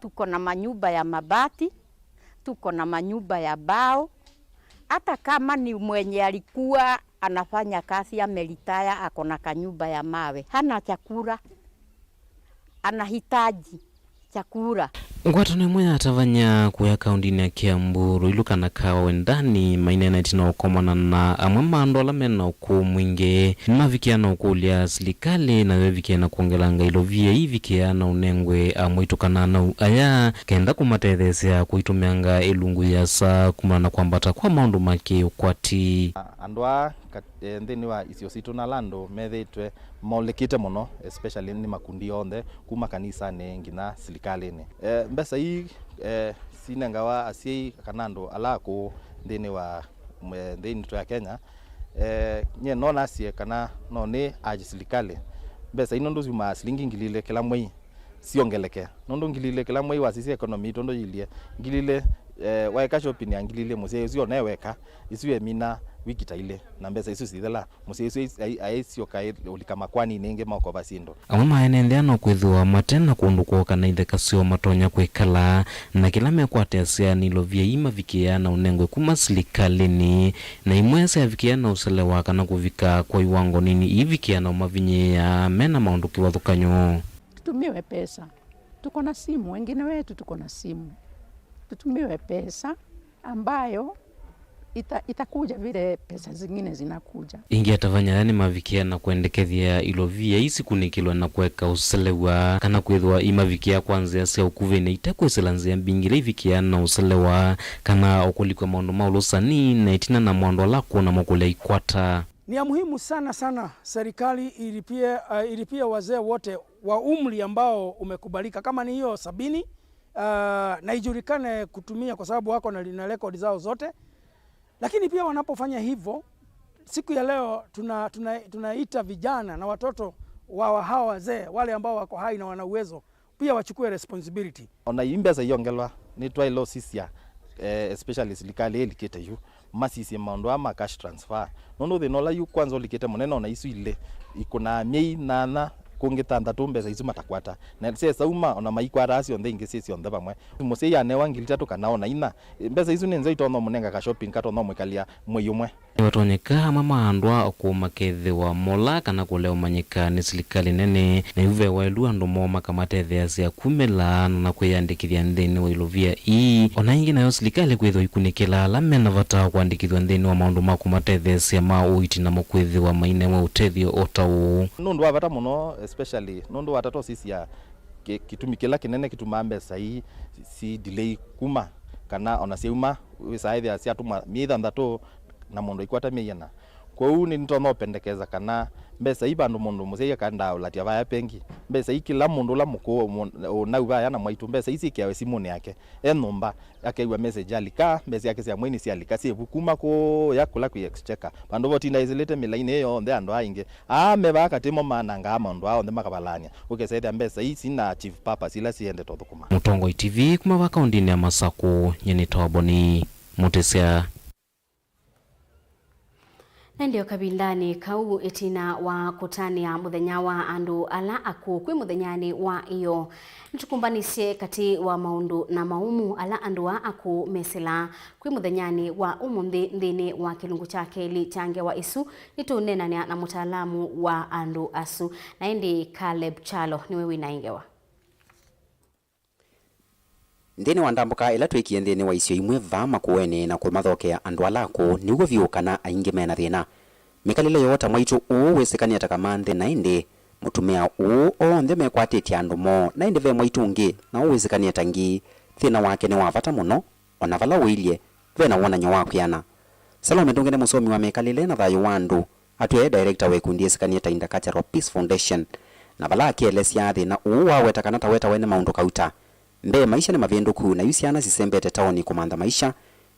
tuko na manyumba ya mabati, tuko na manyumba ya mbao. Hata kama ni mwenye alikuwa anafanya kazi amelitaya, ako na kanyumba ya mawe, hana chakula, anahitaji chakula. Ngwatanĩo ĩmwe ya atavany'a kũya kaũndĩnĩ ya Kiambu, Ruiru kana Kawa Wendani, maineenete na ũkomana na amwe ma andũ ala me na ũkũũ mwingĩ. Nĩmavikĩa na ũkũlya silikalĩ nayo ĩvikĩe na kwongelanga ilovia ivikĩa na ũnengwe amwaitũ kana anau aya, kenda kũmatetheesya kũitũmĩanga ĩlungu yĩasa kumana na kwambata kwa maũndũ ma kĩ-ũkwati. Andũ aa kat-, eh, nthĩnĩ wa isio sitũ na ala andũ methĩĩtwe maũlĩkĩte mũno, especially nĩ makundi onthe, kuma kanisanĩ nginya silikalĩnĩ. Eh, mbesa ii, eh, sinengawa asyai kana andũ ala akũũ nthĩnĩ wa, eh, nthĩ itũ ya Kenya. Eh, nyie no nasye kana no nĩ urge silikalĩ, mbesa ii nũndũ syumaa silingi ngili ilĩ kĩla mwei, syongeleke, nũndũ ngili ilĩ kĩla mwei wasisya economy itũ ũndũ yĩilyĩ, ngili ilĩ, eh, waeka shopping ya ngili ilĩ mũsyai ũsu one weka, isu emina wiki ta ilĩ, na mbesa isu sithela, mũsyai ũsu ai-, ai-, aisyoka ĩ-, ũlika makwaninĩ ĩngĩ maũkova syĩndũ. Amwe maenenthea no kwĩthĩwa mate na kũndũ kwoo kana itheka syoo matonya kwĩkala, na kĩla mekwatĩasya nĩ ilovia ii mavikĩaa na ũnengwe kuma silikalĩnĩ, na imwe syavikĩa na ũselewa kana kũvika kwa iwango nini iivikĩa na ũmavinyĩĩa me na maũndũ kĩvathũkany'o. Tutumiwe pesa. Tuko na simu, wengine wetu tuko na simu. Tutumiwe pesa ambayo ita-, itakuja vile pesa zingine zinakuja. Ĩngĩ atavany'a aya nĩmavikĩa na kwendekethya ilovia ii sikunĩkĩlwe na kũeka ũselewa, kana kwĩthĩwa imavikĩa kwa nzĩa sya ũkuvĩ na ite kwĩsĩla nzĩa mbingĩ ila ivikĩaa na ũselewa, kana o kũlikwa maũndũ ma ũlũsani, na ĩtina namo andũ ala akũũ namo kũlea ikwata. Ni ya muhimu sana sana serikali ilipie, uh, ilipie wazee wote wa umri ambao umekubalika, kama ni hiyo sabini, uh, na ijulikane kutumia, kwa sababu wako na, na record zao zote. Lakini pia wanapofanya hivyo, siku ya leo tuna, tuna, tunaita vijana na watoto wa, wa hawa wazee, wale ambao wako hai na wana uwezo, pia wachukue responsibility. Ona ii mbesa iongelwa, nĩtwaĩle ũsisya, eh, especially silikalĩ ĩlikĩte yu, masisye maũndũ aa ma cash transfer. Nũndũ thĩna ũla yu kwanza ũlikĩte mũnene, ona isu ilĩ ikũnaa myei nyanya kũngĩ thanthatũ mbesa isu matakwata. Na syesauma, ona maikwataa syonthe ingĩ syĩ syonthe vamwe. Mũsyai anewa ngili itatũ kana ona inya, mbesa isu nĩ nzeo itonya ũmũnenga ka shopping katonya ũmwĩkalya mwei ũmwe. Nĩvatonyeka amwe ma andũ aa akũũ makethĩwa mola kana kũlea ũmanyĩka nĩ silikalĩ nene, na yu ve waĩlu andũ moo makamatetheasya kumĩla na kwĩyandĩkĩthya nthĩnĩ wa ilovia ii. O na ĩngĩ, nayo silikalĩ kwĩthĩwa ikunĩkĩla ala me na vata wa kũandĩkĩthw'a nthĩnĩ wa maũndũ ma kũmatetheesya ma ũiiti namo kwĩthĩwa mainewa ũtethyo o ta ũũ. Nĩ ũndũ wa vata mũno, especially nũndũ wa tata ũsisya kĩ-, kĩtumi kĩla kĩnene kĩtumaa mbesa ii si delay kuma, kana ona syauma, wĩsaa ĩthĩa syatũmwa myei thanthatũ na mũndũ aikwata myei ĩana. Kwoou nĩnĩtonya ũpendekeza kana mbesa ii, vandũ mũndũ mũsyai akaendaa ũlatya vaya pengi, mbesa ii kĩla mũndũ ũla mũkũũ, mũ-, ũnau vaya na mwaitũ, mbesa ii syĩkĩawe simũnĩ yake e nyũmba, akew'a message alika, mbesa syake sya mwei nĩsyalika, syĩvu kuma kũũya kũla kwĩ exchequer, vandũ va ũtinda aĩsĩlĩte mĩlainĩ ĩyo yonthe andũ aa aingĩ. Aa me vaa katĩ mo manangaa maũndũ aa onthe makavalany'a, ũkesa ĩthĩa mbesa ii sina achieve purpose ila siendete ũthũkũma. Mũtongoi T V kuma vaa kaũndĩnĩ ya Masakũ, nyie nĩtawa Boni Mũtĩsya. Na ĩndĩ o kavindanĩ kau, ĩtina wa kũtanĩa mũthenya wa andũ ala akũũ kwĩ mũthenyanĩ wa ĩyoo, nĩtũkũmbanĩsye katĩ wa maũndũ na maumu ala andũ aa akũũ mesĩlaa kwĩ mũthenyanĩ wa ũmũnthĩ nthĩnĩ wa kĩlungu kya kelĩ kya ngewa ĩsu. Nĩtũũneenanĩa na mũtaalamu wa andũ asu. Na ĩndĩ Caleb Kyalo nĩwe wĩ na ĩ ngewa. Nthĩnĩ wa ndambũka ĩla twĩkie nthĩnĩ wa isio imwe vaa Makueni na kũmathokea andũ ala akũũ, nĩw'o vyũ kana aingĩ me na thĩna. Mĩkalĩle yoo ta mwaitũ ũũ wĩsĩkanĩe ta Kamanthĩ, na ĩndĩ mũtumĩa ũũ onthe mekwatĩtye andũ moo, na ĩndĩ ve mwaitũ ũngĩ na ũũ wĩsĩkanĩe ta Ngii, thĩna wake nĩ wa vata mũno, o na vala ũilye, ve na wonany'o wa kwĩana. Salome Ndũnge nĩ mũsomi wa mĩkalĩle na thayũ wa andũ, atw'e e director wa ĩkundi yĩsĩkanĩe ta Intercultural Peace Foundation, na vala akĩelesya thĩna ũũ waweta kana ta wetawe nĩ maũndũ kauta. Mbee, maisha nĩ mavĩndũku, na yu syana sisembete taoni kũmantha maisha.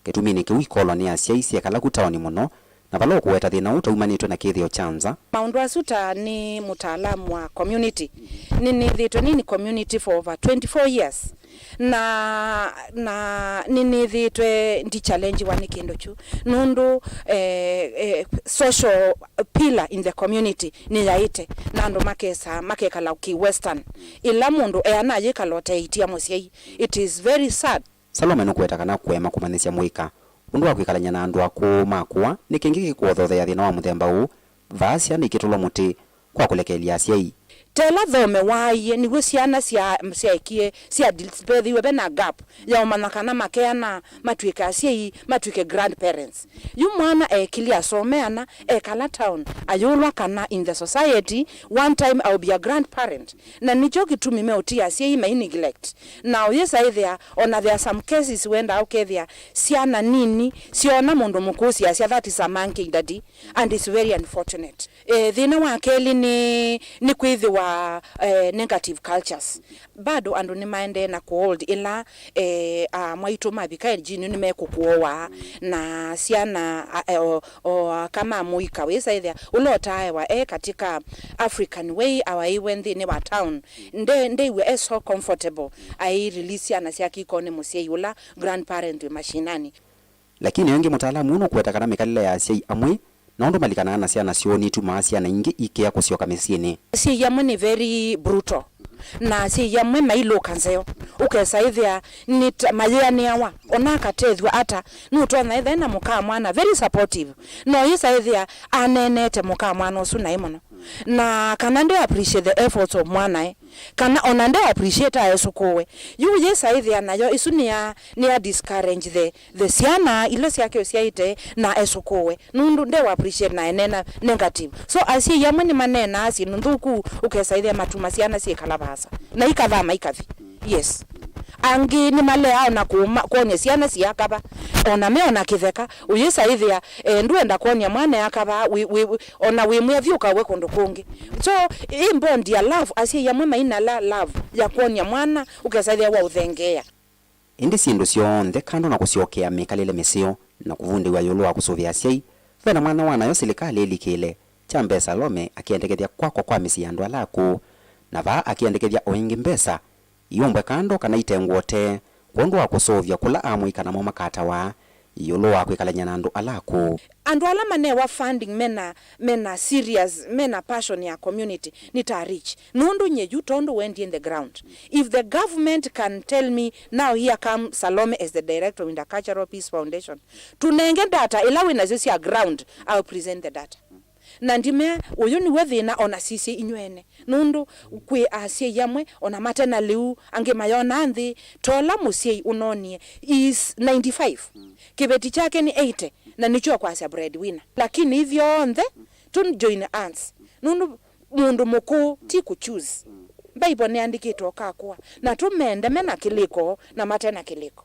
Kĩtuminĩ kĩu, ikolwa nĩ asyai syekala ku taoni mũno, na vala ũkũweta thĩna ũũ taumanĩtwe na kĩthĩo kya nza. Maũndũ asu ta nĩ mũtaalamu wa community, nĩnĩthĩtwe nĩ in community for over twenty-four years. Na, na nĩnĩthĩĩtwe ndi challengiwa nĩ kĩndũ kyu, nũndũ, eh, eh, social pillar in the community nĩyaĩte, na andũ makesa, makekala ki western, ĩla mũndũ eana ayĩkala ũteĩtia mũsyai. It is very sad. Salome nũkũweta kana kũema kũmanyĩsya mũika ũndũ wa kwĩkalany'a na andũ akũũ makũa nĩ kĩngĩ kĩkũothothea thĩna wa mũthemba ũũ, vaa syana ikĩtũlwa mũtĩ kwa kũlekelya asyai. Tela thome waaie, nĩw'o syana sya, syaekie, sya dis-, pethiwe ve na gap ya ũmanya kana makeana, matw'ĩke asyai, matw'ĩke grandparents. Yu mwana eekilye asome ana, ekala town, ayũlwa kana in the society, one time I'll be a grandparent. Na nĩkyo kĩtumi meũtia asyai mai neglect. Na ũyĩsa ĩthĩa, ona there are some cases wendaa ũkethĩa syana nini, syona mũndũ mũkũũ syasya, that is a monkey daddy, and it's very unfortunate. Eh, thĩna wa kelĩ nĩ, nĩ kwĩthĩwa, eh, negative cultures. Bado andũ nĩmaendee na kũhold ĩla, eh, a mwaitũ mavika age ĩno nĩmekũkũowa, na syana, a, e, o, o aka ma mũika wĩsa ĩthĩa ũla ũtaaewa e katika African way, awaĩwe nthĩnĩ wa town. Nde, ndeiwe e so comfortable airelease syana syake ikonĩ mũsyai ũla grandparent wĩ mashinani. Lakini o ĩngĩ, mũtaalamu ũũ nũkũweta kana mĩkalĩle ya asyai amwe na ũndũ malikanaa na syana syoo nĩtumaa syana ingĩ ikea kũsyoka mĩsyĩnĩ. Asyai amwe nĩ very brutal, na asyai amwe mailũka nzeo. Ũkesa ĩthĩa nĩ ta mayĩanĩawa, ona akatethw'a ata, nũtonya ĩthĩa na mũka mwana very supportive, no yĩsa ĩthĩa aneenete mũka mwana ũsu naĩ mũno, na kana nde appreciate the efforts of mwanae, kana ona nde appreciate aesũkũũe. Yu yĩsa ĩthĩa nayo ĩsu nĩ ya, nĩ ya discourage the, the syana ila syake ũsyaĩte na esũkũũe, nũndũ nde appreciate na enena negative. So asyai amwe nĩmaneenaa syĩndũ nthũku, ũkesa ĩthĩa matuma syana syĩkala vaasa na ikathama ikathi. Yes. Angĩ nĩmaleaa ona kũma, kwony'a syana siakava, ona me ona kĩtheka, ũyĩsa ĩthĩa, eh, ndwenda kwony'a mwana akava, wĩ, wĩ, wĩ, ona wĩmwĩa thiĩ ũkawe kũndũ kũngĩ. So ĩ bond ya love, asyai amwe mainala love ya kwony'a mwana, ũkesa ĩthĩa waũthengeea. Ĩndĩ syĩndũ syonthe kando na kũsyokea mĩkalĩle mĩseo na kũvundĩw'a ĩũlũ wa kũsũvĩa asyai, ve na mwanya wa nayo silikalĩ ĩlikĩle. Kya mbee, Salome akĩendekethya kwakwa kwa mĩsyĩ ya andũ ala akũũ, na vaa akĩendekethya o ĩngĩ mbesa iũmbwe kando kana itengwe ũtee kwondũ wa kũsũvya kũla amũika namo makatawa, ĩũlũ wa kwĩkalany'a na andũ ala akũũ. Andũ ala manewa funding mena, mena serious, mena passion ya community nĩ ta Rich. Nũndũ nye yu tondũ wendie in the ground. If the government can tell me now, here come Salome as the director of Intercultural Peace Foundation, tunenge data ila wĩ nasyo sya ground, I'll present the data. Na ndimea, ũyũ nĩw'o thĩna ona sisye inywene. Nũndũ kwĩ asyai amwe ona mate na lĩu, angĩ mayona nthĩ, ta ũla mũsyai ũnonie, is ninety-five. Kĩveti kyake nĩ eighty, na nĩkyo kwasya breadwinner. Lakini ithyonthe, tũ join hands. Nũndũ mũndũ mũkũũ ti kũ choose. Bible nĩandĩkĩtwe ũkakũa, na tũmende me na kĩlĩko na mate na kĩlĩko.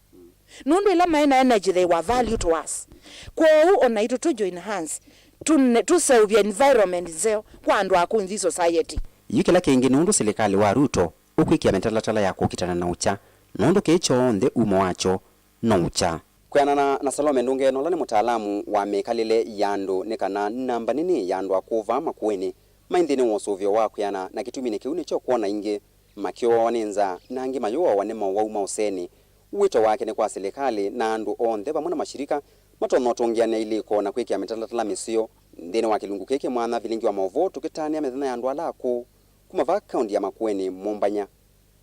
Nũndũ ĩla maĩ na energy, they were value to us. Kwoou o naitũ tũ join hands, tũne-, tũseũvye environment nzeo kwa andũ akũũ nthĩ society. Yu kĩla kĩngĩ nũndũ silikalĩ wa Ruto ũkwĩkĩa mĩtalatala ya kũkitana na ũkya, nũndũ kĩĩ kyonthe umo wakyo no ũkya. Kwĩanana na Salome Ndungeno, ũla nĩ mũtaalamu wa mĩkalĩle ya andũ, nĩ kana namba nini ya andũ akũũ vaa Makueni maĩ nthĩnĩ wa ũsũvĩo wa kwĩana, na kĩtuminĩ kĩu nĩkyo kwona aingĩ makĩũawa nĩ nzaa na angĩ mayũawa nĩ mowau ma ũseni. Wĩto wake nĩ kwa silikalĩ na andũ onthe vamwe na mashirika matonya ũtũngĩanĩa ilĩko na kwĩkĩa mĩtalatala mĩseo nthĩnĩ wa kĩlungu kĩĩ kĩ mwanya vilingi wa maũvoo, tũkĩtanĩa mĩthenya ya andũ ala akũũ kuma vaa kaunti ya Makueni. Mũmbany'a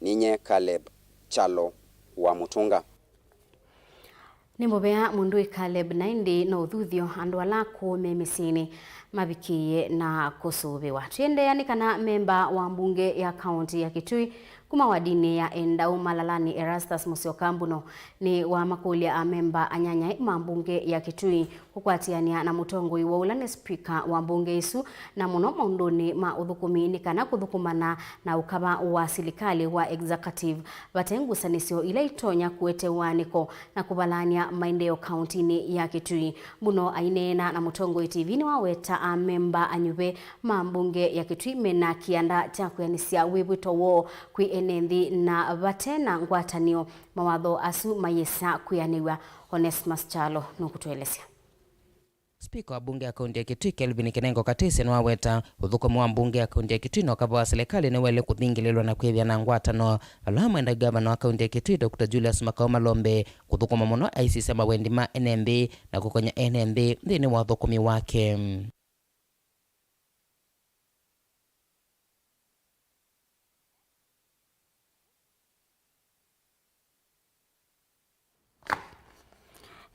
ninye Caleb Kyalo wa Mũtũnga. Nĩ mũvea mũndũĩ Caleb, na ĩndĩ no ũthuthyo andũ ala akũũ me mĩsyĩnĩ mavikĩĩe na kũsũvĩwa. Tũiendeea nĩ kana memba wa mbunge ya kaunti ya Kitui kuma wadinĩ ya Endau Malalani, Erastus Musyoka Mbuno, nĩ wamakũlya amemba anyanyae ma mbunge ya Kitui kũkwatĩanĩa na mũtongoi woo ũla nĩ spika wa mbunge ĩsu, na mũno maũndũnĩ ma ũthũkũmi nĩ kana kũthũkũmana na ũkava wa silikalĩ wa executive vate ngusanĩsyo ila itonya kũete ũaanĩko na kũvalany'a maendeeo kauntinĩ ya Kitui. Mbuno aineena na Mũtongoi T V nĩwaweta amemba anyuve ma mbunge ya Kitui mena kĩanda kya kwĩanĩsya wĩvw'ĩto woo kwĩ ene nthĩ na vate na ngwatanĩo mawatho asu mayĩsa kwĩanĩw'a. Onesmus Kyalo nũkũtũelesya. Spika wa mbunge ya kaunti ya Kitui, Kelvin Kinengo Katĩsya, nĩwaweta ũthũkũmi wa mbunge ya kaunti ya Kitui na ũkava wa silikalĩ nĩwaĩle kũthingĩlĩlwa na kwĩthĩa na ngwatanĩo, vala amwe na ngavana wa kaunti ya Kitui, Doctor Julius Makau Malombe, kũthũkũma mũno aisisya mawendi ma ene nthĩ na kũkony'a ene nthĩ nthĩnĩ wa ũthũkũmi wake.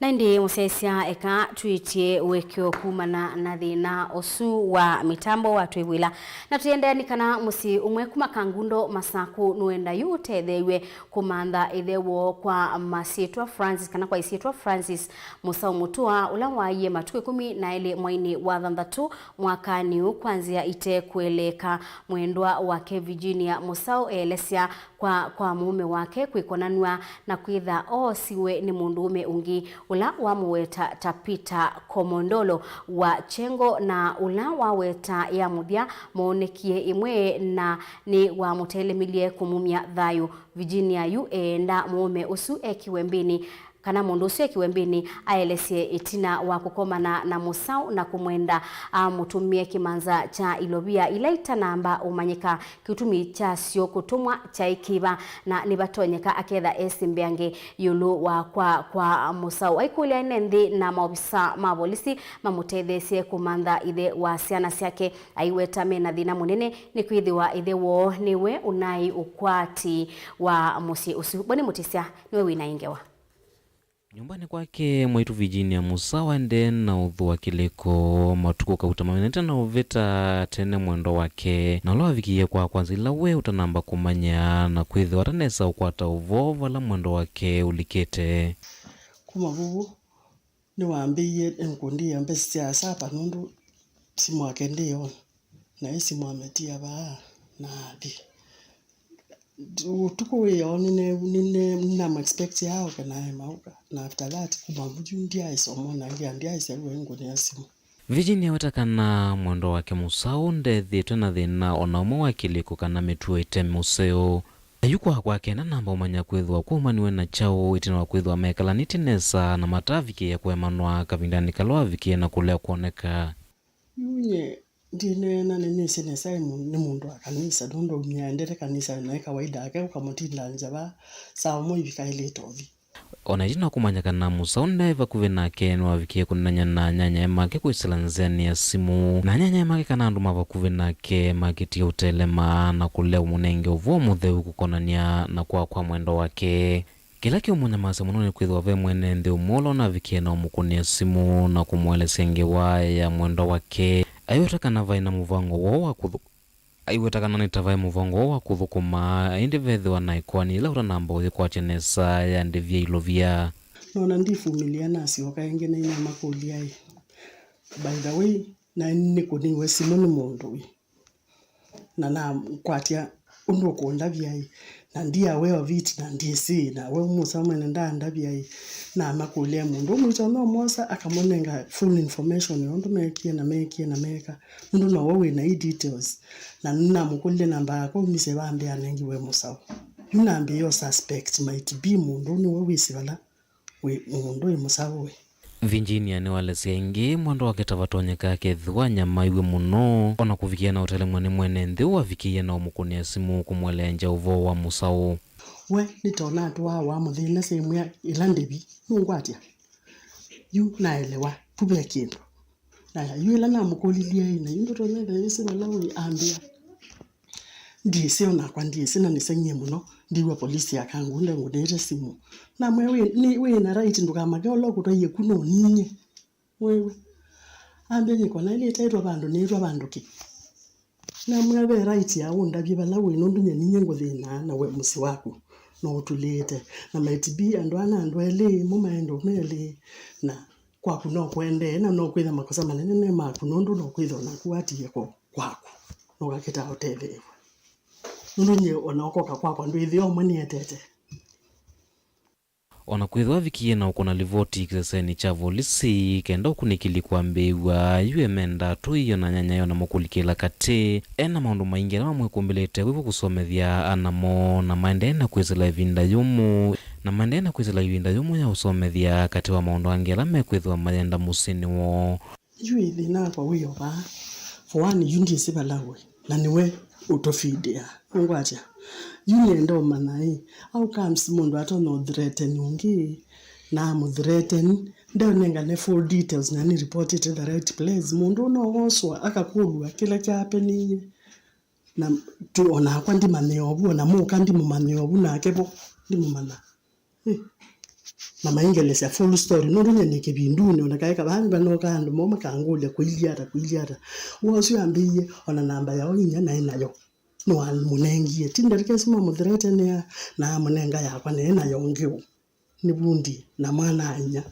Na ĩndĩ mũsyaĩĩsya, eka twĩtye ũekeo kumana na thĩna ũsu wa mĩtambo wa twĩvw'ĩla. Na tũiendeea nĩ kana mũsyĩ ũmwe kuma Kangundo, Masaku, nũenda yu ũtetheew'e kũmantha ĩthe woo kwa masyĩtwa Francis, kana kwa ĩsyĩtwa Francis Mũsaũ Mũtũa, ũla waaie matukũ ĩkũmi na elĩ mweinĩ wa thanthatũ mwakanĩ ũũ kwa nzĩa ite kũeleeka. Mwendwa wake Virginia Mũsaũ eelesya kwa, kwa mũũme wake kwĩkonanw'a na kwĩtha oosiwe nĩ mũndũũme ũngĩ, ũla wamũweta ta Peter Komondolo wa Chengo, na ũla waweta ya mũthya moonekie ĩmwe na nĩwamũtelemilye kũmumya thayũ. Virginia yu eenda mũũme ũsu ekiwe mbĩnĩ, kana mũndũ ũsu ekiwe mbĩnĩ, aelesye ĩtina wa kũkomana na Mũsaũ na kũmwenda amũtũmĩe kĩmanza kya ilovia ila itanamba ũmanyĩka kĩtumi kyasyo kũtũmwa kyaĩ kĩva, na nĩvatonyeka aketha esĩ mbeange ĩũlũ wa kwa, kwa Mũsaũ. Aikũlya ene nthĩ na maovisa ma volisi mamũtetheesye kũmantha ĩthe wa syana syake, aiweta mena thĩna mũnene nĩkwĩthĩwa ĩthe woo nĩwe ũnaĩ ũkwati wa mũsyĩ ũsu. Boni Mũtĩsya nĩwe wĩna ĩ ngewa. Nyũmbanĩ kwake, mwaitũ Virginia Mũsaũ aendee na ũthũa kĩlĩko. Matukũ kauta mamenete na ũvĩta tene mwendwa wake, na ũla wavikie kwa kwanza ĩla we ũtanamba kũmanya, na kwĩthĩwa atanesa ũkwata ũvoo vala mwendwa wake ũlikĩte. Kuma vuvu, nĩwambĩie enkũndĩĩa mbesa sya sapa nũndũ simũ yake ndĩyona, na ĩ simũ ametia vaa na athi. Ũtukũ wĩoo nĩne- nĩne- nĩnamũexpectia aũke na aema ũka, na after that kuma vu yu ndyaaĩsa ũmwona ĩngĩ, na ndyaaĩsa ĩw'a ĩngũnĩa simũ. Virginia aweta kana mwendwa wake Mũsaũ ndethĩĩtwe na thĩna o na ũmwe wa kĩlĩko kana mĩtuo ĩte mũseo. Na yu kwa kwake ndanamba ũmanya kwĩthĩwa kwaumaniwe na kyaũ ĩtina wa kwĩthĩwa mekalanĩtye nesa na matavikĩĩa kũemanwa kavindanĩ kala wavikie na kũlea kwoneka. Yu nyie ndineena nĩnĩsĩ nesa nĩ mũ- nĩ mũndũ wa kanisa, nũndũ aumie aendete kanisa na ĩ kawaida yake ũkamũtinda nza vaa saa ũmwe ivika ĩlĩte ũthi. O na ĩtina wa kũmanya kana Mũsaũ ndaĩ vakuvĩ nake, nĩwavikie kũneenany'a na anyanyae make kwĩsĩla nzĩanĩ ya simũ, na anyanyae make kana andũ ma vakuvĩ nake makĩtie ũtelema na kũlea ũmũnenge ũvoo mũtheu kũkonany'a na kwaa kwa mwendwa wake. Kĩla kĩũmũnyamasya mũno nĩ kwĩthĩwa ve mwene nthĩ ũmwe ũla ũnavikie na ũmũkũnĩa simũ na kũmũelesya ngewa ya mwendwa wake. Aiweta kana vaĩ na mũvango woo wa kũthũ-, aiweta kana nĩ ta vaĩ mũvango woo wa kũthũkũma, ĩndĩ vethĩwa na ĩkoani yĩla ũtanamba ũyĩkwatya nesa ya ndĩvi ya ilovia. Nona ndivumĩlĩa, nasyoka ĩngĩ na nĩnamakũlya ĩ, by the way, na nĩkũnĩiwe simũ nĩ mũndũ ĩ? Na nakwatya ũndũ ũkũndavya ĩ, na ndi aware of it, na ndyĩsĩ, na we Mũsaũ mwene ndaandavya ĩ. Namakũlya mũndũ ũmwe, ĩtonya ũmwosa akamũnenga full information ya ũndũ meekie na meekie na meeka, nũndũ nowe wĩ na i details. Na nĩnamũkũlilye namba yakwa, aumisye vambĩa anengiwe Mũsaũ. Yu nambĩĩa ũ suspect might be mũndũ ũũ nĩwe wĩsĩ vala wĩ mũndũ wĩ Mũsaũ ĩ. Virginia nĩwaelesya ĩngĩ mwendwa wake ta vatonyeka akethĩwa anyamaiw'e mũno, o na kũvikĩa na ũtelemwa nĩ mwene nthĩ ũũ wavikĩie na ũmũkũnĩa simũ kũmũeleangya ũvoo wa Mũsaũ. We nĩtona atũaa wa mũthĩna same ya ĩla ndĩvi nũngwatya. Yu naelewa tu ve kĩndũ. Aya, yu ĩla namũkũlilye ĩ, na yu ndũtonya ĩthĩa yĩsĩ vala wĩ, ambĩa, ndyĩsĩ, o nakwa ndyĩsĩ, na nĩseng'ie mũno, ndiw'a polisi ya Kangunda ngũnĩte simũ. Namwĩa, wĩ, nĩ, wĩ na right, ndũkamake ũla ũkũtwaie ku no ninyie. Wewe. Ambĩa, nyĩkona ĩlĩ ĩtaĩtwa vandũ, nĩĩtwa vandũ kĩ? Namwĩa, ve right ya ũndavye vala wĩ, nũndũ nyie ninyie ngũthĩnaa, na we mũsyĩ waku no ũtulĩte. Na might be andũ ana andũ elĩ, mo maenda ũmelĩ, na kwaku no kũendee, na no kwĩtha makosa manene me maku, nũndũ no kwĩtha o naku watiie ko kwaku, na ũkakĩtaa ũtetheew'a. Nũndũ nyie o na ũkoka kwakwa ndwĩthĩa ũmwe nĩetete. O na kwĩthĩwa avikie na ũkũna livoti kĩsesenĩ kya volisi kenda ũkunĩkĩli kwambĩĩw'a, yu emenda atũi o na anyanyae o na mũkũlikĩla katĩ. E na maũndũ maingĩ ala mamwĩkũmbĩlĩte wĩvo kũsomethya ana moo, na maendee na kwĩsĩla ĩvinda yũmũ, na maendee na kwĩsĩla ĩvinda yũmũ ya ũsomethya katĩ wa maũndũ angĩ ala mekwĩthĩwa mayenda mũsyĩnĩ woo. Yu ĩ thĩna wakwa wĩ o vaa. For one, yu ndyĩsĩ vala wĩ, na nĩwe ũtũfidĩa. Ũngwatya? Yu nĩenda ũmanya ĩ, how comes mũndũ atonya ũthreaten ũngĩ, na amũthreaten, ndeũnengane full details, na nĩ report it the right place? Mũndũ ũũ no woswa, akakũlw'a kĩla kyapenĩie. Na tu, o nakwa ndimanyĩe ovu, o na mũka ndimũmanyĩe ovu, nake vo ndimũmanya. Eh. Na maingelesya full story, nũndũ nyie nĩ kĩvindunĩ, o na kaĩ kavaa nĩvanoka andũ moo makangũlya, kũilyĩ ata, kũilyĩ ata. Woo ũsu ambĩie, o na namba yao inya naĩ nayo. Nĩwamũnengie. Ti ndelekesi mamũthreatenĩa, na amũnenga yakwa, naĩ nayo ngĩũ. Nĩ vundi na mwana-a-inyia.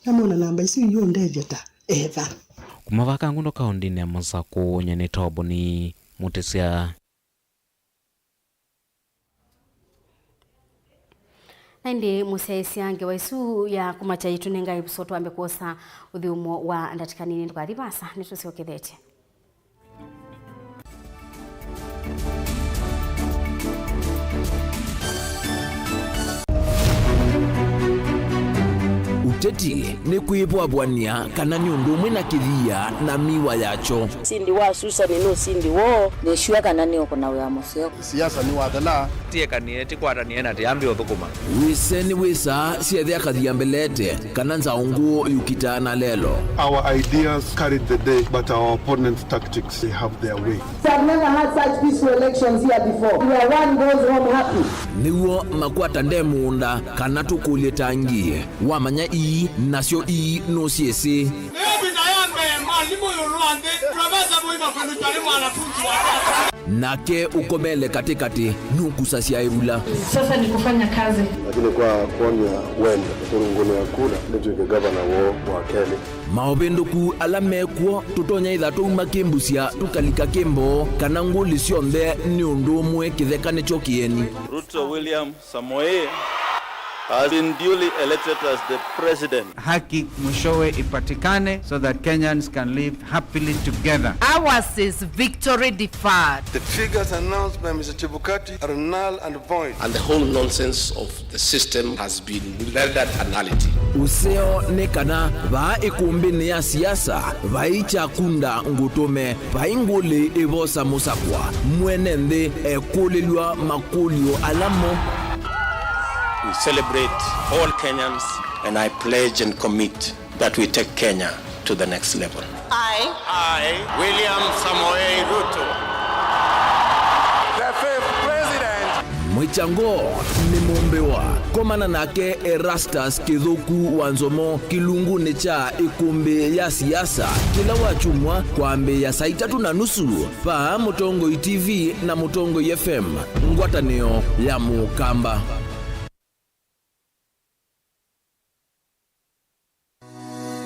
Namwona namba isu iũndethya ta etha. Kuma vaa Kangundo kaũndĩnĩ ya Masakũ, nyie nĩ Toboni Mũtĩsya. Na ĩndĩ mũsyaĩĩsya ngewa ĩsu ya kũmakya ĩtũnengae ĩvuso twambe kwosa ũthyũmũo wa ndatĩka nini. Ndũkathi vaasa, nĩtũsyokethetye. Ũteti nĩ kwĩvwavw'ania kana nĩ ũndũ ũmwe na kĩthia na mĩwa yakyo. Ũsindi wa Susani nĩ ũsindi woo. Nĩ sure kana nĩũkũna wĩa mũseo. Siasa nĩ wathela. Tiekanie, tikwatanĩe na tiambi ũthũkũma. Wĩse nĩ wĩsa syethe akathia mbelete. Kana nzaũ ngũũ yũkitaa na lelo. Our ideas carried the day, but our opponents' tactics, they have their way. I've never had such peaceful elections here before, where one goes home happy. Nĩw'o makwata nde mũũnda, kana tũkũlye tangi. Wamanya ii, nasyo ii nũsyĩsĩ. Ĩyo visa ya mbee, mwalimũ ĩũlũ wa nthĩ, Professor Mũima Kũnũkya nĩ mwanafunzi wa tata. Nake ũkomele katĩkatĩ nũkusasya ĩvula. Sasa ni kufanya kazi. Lakini kwa kwonĩa wendo, kũrũngũnĩa kura, nĩtw'ĩke gavana woo wa kelĩ. Maũvĩndũku ala mekw'o, tũtonya ĩtha twauma kĩmbusya tũkalika kĩmboo, kana ngũlĩ syonthe nĩ ũndũ ũmwe kĩtheka nĩkyo kĩeni. Ruto William Samoei has been duly elected as the president. Haki mwishowe ipatikane so that Kenyans can live happily together. Ours is victory deferred. The figures announced by Mister Chebukati are null and void. And the whole nonsense of the system has been rendered a nullity. Ũseo nĩ kana vaa ĩkũmbĩnĩ ya siasa vai kyakunda ngũtũme. Vai ngũlĩ ĩvosa mũsakwa, mwene nthĩ ekũlĩlw'a makũlyo ala mo. We celebrate all Kenyans, and I pledge and commit that we take Kenya to the next level. I, I, William Samoei Ruto, the fifth president. Mwĩkyango nĩ mũmbĩwa. Komana nake Erastus Kĩthũku wa Nzomo kĩlungunĩ kya ĩkũmbĩ ya siasa kĩla wakyumwa kwambĩĩa saa itatũ na nusu. Vaa Mũtongoi T V na Mũtongoi F M, ngwatanĩo ya Mũkamba.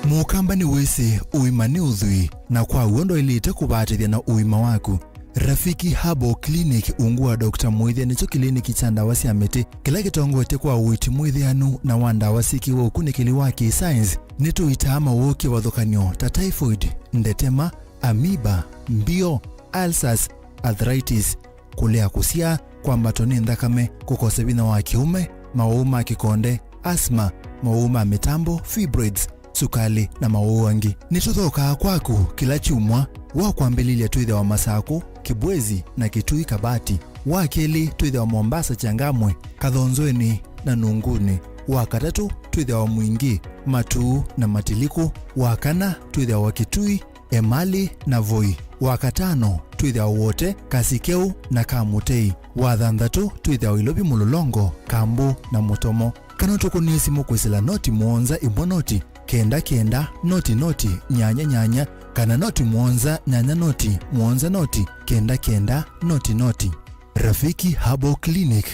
Mũkamba nĩwĩsĩ ũima nĩ ũthwii, na kwa w'o ndwaĩlĩte kũvatĩthya na ũima waku. Rafiki Herbal Clinic, ungu wa Doctor Mũĩthya, nĩkyo kĩliniki kya ndawa sya mĩtĩ kĩla kĩtongoetye kwa ũiiti mwĩthĩanu na wa ndawa syĩkĩĩwe ũkunĩkĩli wa kĩ-science. Nĩtũitaa mawũũ kĩvathũkany'o ta typhoid, ndetema, amoeba, mbio, ulcers, arthritis, kũlea kũsyaa, kwambatwa nĩ nthakame, kũkosa vinya wa kĩũme, mawũũ ma kĩkonde, asthma, mawũũ ma mĩtambo, fibroids, sukalĩ, na mawũũ angĩ. Nĩtũthookaa kwaku kĩla kyumwa. Wa kwambĩlĩlya twĩthĩawa Masakũ, Kibwezi, na Kitui Kabati. Wa kelĩ twĩthĩawa Mombasa, Changamwe, Kathonzweni, na Nunguni. Wa katatũ twĩthĩawa Mwingi, Matuu, na Matiliku. Wa kana twĩthĩawa Kitui, Emali, na Voi. Wa katano twĩthĩawa Wote, Kasikeu, na Kamutei. Wa thanthatũ twĩthĩawa Ilovi, Mũlolongo, Kambu, na Mũtomo. Kana ũtũkũnĩe simũ kwĩsĩla noti mũonza ĩmwe noti kenda kenda noti noti nyanya nyanya, kana noti mũonza nyanya noti mũonza noti kenda kenda noti noti. Rafiki Herbal Clinic,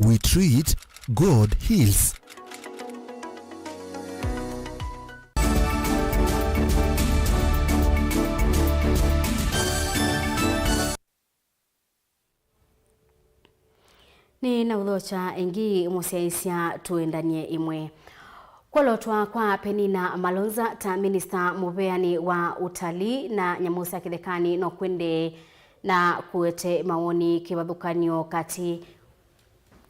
we treat, God heals. Nĩ na ũthokya ĩngĩ mũsyaĩĩsya tũendanie ĩmwe. Kwolotwa kwa Penina Malonza ta minista mũveani wa ũtalii na nyamũ sya kĩthekanĩ no kwendee na kũete mawoni kĩvathũkany'o katĩ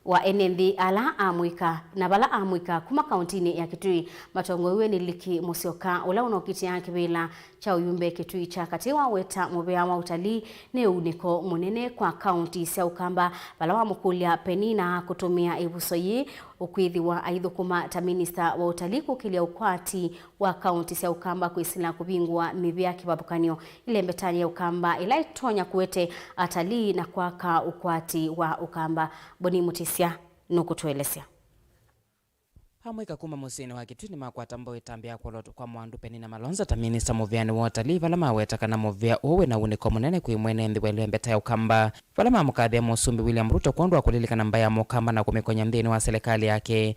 wa ene nthĩ ala amũika na vala amũika kuma kauntinĩ ya Kitui matongoew'e nĩ Liki Mũsyoka, ũla ũnokitĩa kĩvĩla kya ũyumbe Kitui kya katĩ waweta mũvea wa ũtalii nĩ ũunĩko mũnene kwa kaunti sya Ũkamba, vala wamũkũlya Penina kũtũmĩa ĩvuso yĩĩ ũkwĩthĩwa aithũkũma ta minista wa ũtalii kũkĩlya ũkwati wa kaunti sya Ũkamba kwĩsĩla kũvingũa mĩvĩa kĩvathũkany'o ĩlembetanĩ ya Ũkamba ĩla ĩtonya kũete atalii na kwaka ũkwati wa Ũkamba. Boni Mũtĩsya nũkũtũelesya. Amũika kuma mũsyĩnĩ wa Kitui nĩmakwata mbau ĩtambya ya kwolotwa kwa mwandu Penina Malonza ta minista mũveanĩ wa ũtalii, vala maweta kana mũvea ũũ wĩna ũunĩko mũnene kwĩ mwene nthĩ wa ĩlembeta ya Ũkamba, vala mamũkathĩa Mũsumbĩ William Ruto kwondũ wa kũlilikana mbaĩ ya Mũkamba na kũmĩkony'a nthĩnĩ wa silikalĩ yake.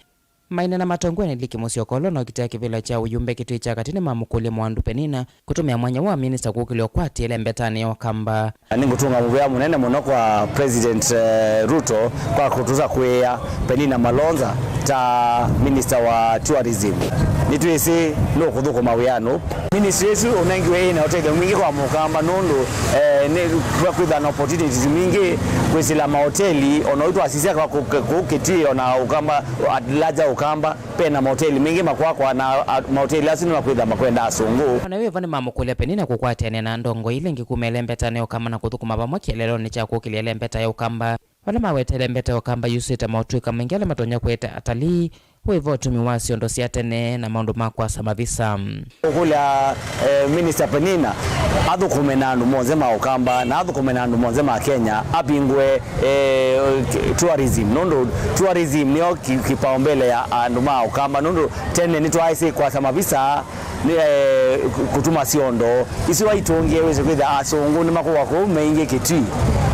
Maineena matongoew'e nĩ Liki Mũsyoka ũla ũnokitĩa kĩvĩla kya ũyumbe Kitui kya katĩ nĩmamũkũlya mwandu Penina kũtũmĩa mwanya wa minista kũkĩlya ũkwati ĩlembetanĩ ya Ũkamba. Na nĩngũtũnga mũvea mũnene mũno kwa President, eh, Ruto kwa kũtũsa kũĩĩa Penina Malonza ta minista wa tourism. Nĩtwĩsĩ nũkũthũkũma wĩanũ. Ministry ĩsu ũnengiwe ĩna ũtethyo mwingĩ kwa Mũkamba nũndũ, eh, nĩ kwĩthĩwa na opportunities mbingĩ kwĩsĩla mahoteli, ona ũu twasisya kwa kũ-, kũu Kitui, ona Ũkamba, at larger Ũkamba. Pena mahoteli maingĩ makwakwa, na, a, mahoteli asu nĩmakwĩtha makwenda asũngũ. Ona wĩvo nĩmamũkũlya Penina kũkwatĩanĩa na ndongoi ila ingĩ kuma ĩlembetanĩ ya Ũkamba na kũthũkũma vamwe kĩeleelonĩ kya kũkĩlya ĩlembeta ya Ũkamba, vala maweta ĩlembeta ya Ũkamba yusĩte motw'ĩka maingĩ ala matonya kũete atalii, wĩvo ũtumi wa syondo sya tene, na maũndũ ma kwasa mavisa. Ũkũlya, eh, Minister Penina athũkũme na andũ monthe ma Ũkamba, na athũkũme na andũ monthe ma Kenya, avingũe eh, tourism, nũndũ tourism nĩyo ki-, kipaumbele ya andũ ma Ũkamba, nũndũ tene nĩtwaaĩsĩ kwasa mavisa, nĩ, eh, kũ-, kũtuma syondo. Isu waitũngĩe wĩsĩ kwĩthĩa asũngũ nĩmakũwa kũu maingĩ Kitui,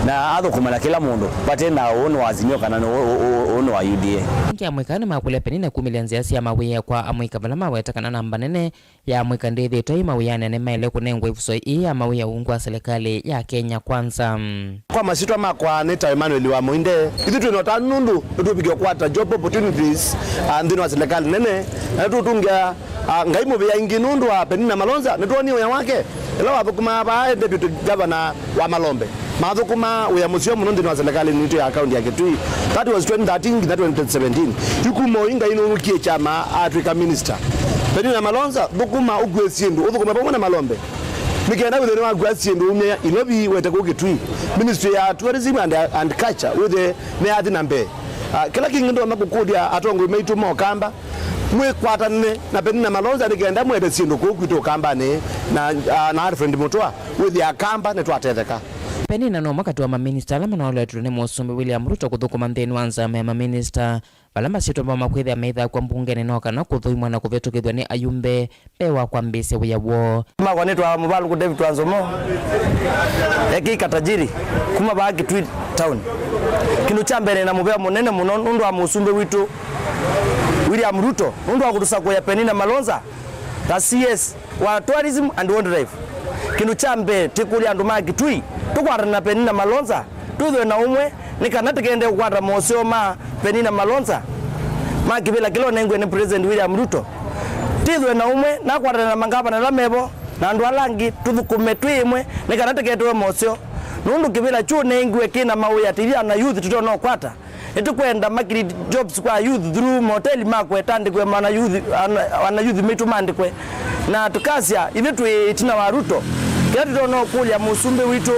na athũkũma na kĩla mũndũ, vate na ũũ nĩ wa Azimio kana nĩ ũũ, ũũ, ũũ nĩ wa U D A. Ĩngĩ amũika nĩmakũlya Penina kumĩlya nzĩa sya mawĩa kwa amũika vala maweta kana namba nene ya amũika ndĩthĩtwe ĩ mawĩanĩ, nĩmaĩle kũnengwa ĩvuso ĩĩ ya mawĩa ungu wa silikalĩ ya Kenya Kwanza. Kwa masyĩtwa makwa nĩtawa Emmanuel wa Mũinde. Ithyĩ twĩ na ũtanu nũndũ nĩtũvikĩa kũkwata job opportunities, ah, nthĩnĩ wa silikalĩ nene, na nĩtũtũngĩa, ah, Ngai mũvea ĩngĩ nũndũ wa Penina Malonza. Nĩtwonie wĩa wake ĩla wathũkũmaa vaa e deputy governor wa Malombe. Mathũkũmaa wĩa mũseo mũno nthĩnĩ wa silikalĩ nitũ ya kaunti ya Kitui. That was twenty thirteen nginya twenty seventeen. Yu kuma ũu Ngai nũnũkie kyama atw'ĩka minister. Penina Malonza, thũkũma ũkue syĩndũ, ũthũkũme vamwe na Malombe. Nĩ kenda wĩthĩe nĩwakua syĩndũ umya Ilovi wete kũu Kitui. Ministry ya Tourism and, and Culture wĩthĩe nĩyathi na mbee. Ah, kĩla kĩngĩ ndona kũkũlya atongoi maitũ ma Ũkamba, mwĩkwatanĩe na Penina Malonza nĩ kenda mwete syĩndũ kũu kwitũ Ũkambanĩ na, ah, na Alfred Mutua, wĩthĩa Akamba nĩtwatetheka. Penina no ũmwe katĩ wa maminista ala manaoletwe nĩ Mũsumbĩ William Ruto kũthũkũma nthĩnĩ wa nzama ya maminista, vala masyĩtwa moo makwĩthĩa meithakwa mbungenĩ no kana kũthũimwa na kũvĩtũkĩthw'a nĩ ayumbe mbee wa kwambĩĩsya wĩa woo. Makwa nĩtwa Mũvalũku David Wanzomo, aka Katajiri, kuma vaa Kitui Town. Kĩndũ kya mbee nĩ na mũvea mũnene mũno nũndũ wa mũsumbĩ witũ William Ruto, nũndũ wa kũtũsakũĩa Penina Malonza ta C S wa Tourism and Wildlife. Kĩndũ kya mbee, tĩkũlya andũ ma Kitui, tũkwatane na Penina Malonza, twĩthwe na ũmwe, nĩ kana tũkende kũkwata moseo ma Penina Malonza ma kĩvĩla kĩla ũnengiwe nĩ President William Ruto. Twĩthwe na ũmwe, nakwatane na mangavana ala mevo, na andũ ala angĩ, tũthũkũme twĩ ĩmwe, nĩ kana tũketewe moseo. Nũndũ kĩvĩla kyu ũnengiwe kĩ na mawĩa tũithe ana youth tũtonya ũkwata. Nĩtũkwenda ma create jobs kwa youth through mahoteli makwe, tandĩkwe ma ana youth, ana, ana youth maitũ mandĩkwe. Na tũkasya, ithyĩ twĩ ĩtina wa Ruto, kĩla tũtonya ũkũlya mũsumbĩ witũ,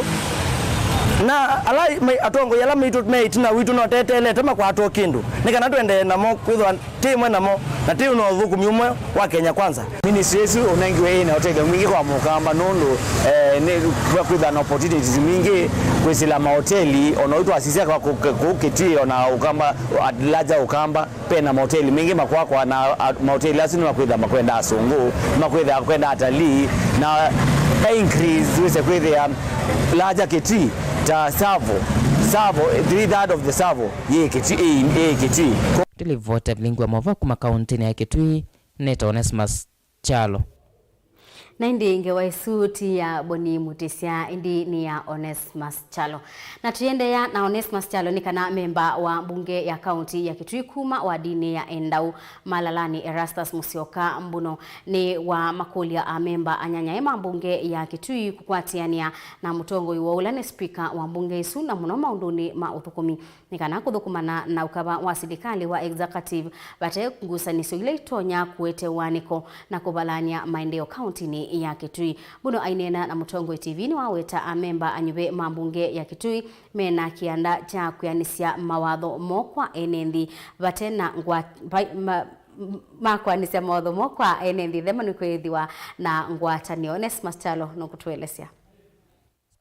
na ala mai-, atongoi ala maitũ me ĩtina witũ no teteelete makwatwo kĩndũ, nĩ kana tũendee namo kwĩthwa tĩ ĩmwe namo, na tĩ na ũthũkũmi ũmwe wa Kenya Kwanza. Ministry ĩsu ũnengiwe ĩna ũtethyo mwingĩ kwa Mũkamba nũndũ, eh, nĩ kwĩthĩwa na opportunities mbingĩ kwĩsĩla mahoteli, ona ũu twasisya kwa kũ-, kũ-, kũu Kitui, ona Ũkamba, at larger Ũkamba, ve na mahoteli maingĩ makwakwa, na, a, mahoteli asu nĩmakwĩthĩa makwenda asũngũ, nĩmakwĩthĩa makwenda atalii, na ka increase wĩse kwĩthĩa larger Kitui ta Tsavo, Tsavo, three third of the Tsavo yĩ Kitui, ĩ, ĩ Kitui. Ndilivota vilingi wa mova kuma kaunti-inĩ ya Kitui, nĩtawa Onesmus Kyalo. Na ĩndĩ ngewa ĩsu ti ya Boni Mutisya, ĩndĩ nĩ ya Onesmus Kyalo. Na tũiendeea na Onesmus Kyalo, nĩ kana memba wa mbunge ya kaunti ya Kitui kuma wadinĩ ya Endau Malalani, Erastus Musyoka Mbuno, nĩ wa makũlya a memba anyanyae ma mbunge ya Kitui kũkwatĩanĩa na mũtongoi woo ũla nĩ spika wa mbunge ĩsu, na mũno maũndũnĩ ma ũthũkũmi, nĩ kana kũthũkũmana na ũkava wa silikalĩ wa executive vate ngusanĩsyo ila itonya kũete ũanĩko na kũvalany'a maendeeo kauntinĩ ya Kitui. Mbuno aineena na Mũtongoi T V nĩwaweta amemba anyuve ma mbunge ya Kitui mena kĩanda kya kwĩanĩsya mawatho moo kwa ene nthĩ vate na ngwa-, vai-, ma-, ma kwĩanĩsya mawatho moo kwa ene nthĩ ĩthemwa nĩ kwĩthĩwa na ngwatanĩo. Onesmus Kyalo nũkũtũelesya.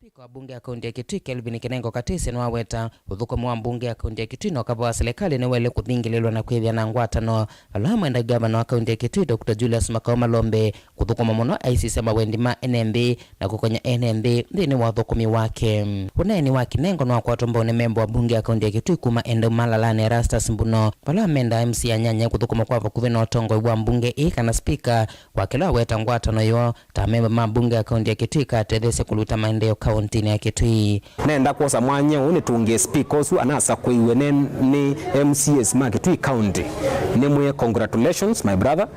Spika wa mbunge ya kaunti ya Kitui, Kelvin Kinengo Katĩsya, nĩwaweta ũthũkũmi wa mbunge ya kaunti ya Kitui na ũkava wa silikalĩ nĩwaĩle kũthingĩlĩlwa na kwĩthĩa na ngwatanĩo, vala amwe na ngavana wa kaunti ya Kitui, Doctor Julius Makau Malombe, kũthũkũma mũno aisisya mawendi ma ene nthĩ na kũkony'a ene nthĩ nthĩnĩ wa ũthũkũmi wake. Ũneeni wa Kinengo nĩwakwatwa mbau nĩ memba wa mbunge ya kaunti ya Kitui kuma Endau Malalani, Erastus Mbuno, vala amendaa M C A anyanya kũthũkũma kwa vakuvĩ na ũtongoi wa mbunge ĩĩ kana spika, kwa kĩla aweta ngwatanĩo yoo ta amemba ma mbunge ya kaunti ya Kitui ĩkatetheesya kũluta maendeeo kauntinĩ ya Kitui. Nenda kwosa mwanya ũũ nĩtũngĩe spika ũsu anasakũiwe nĩ, nĩ M C As ma Kitui County. Nĩmwĩe congratulations, my brother,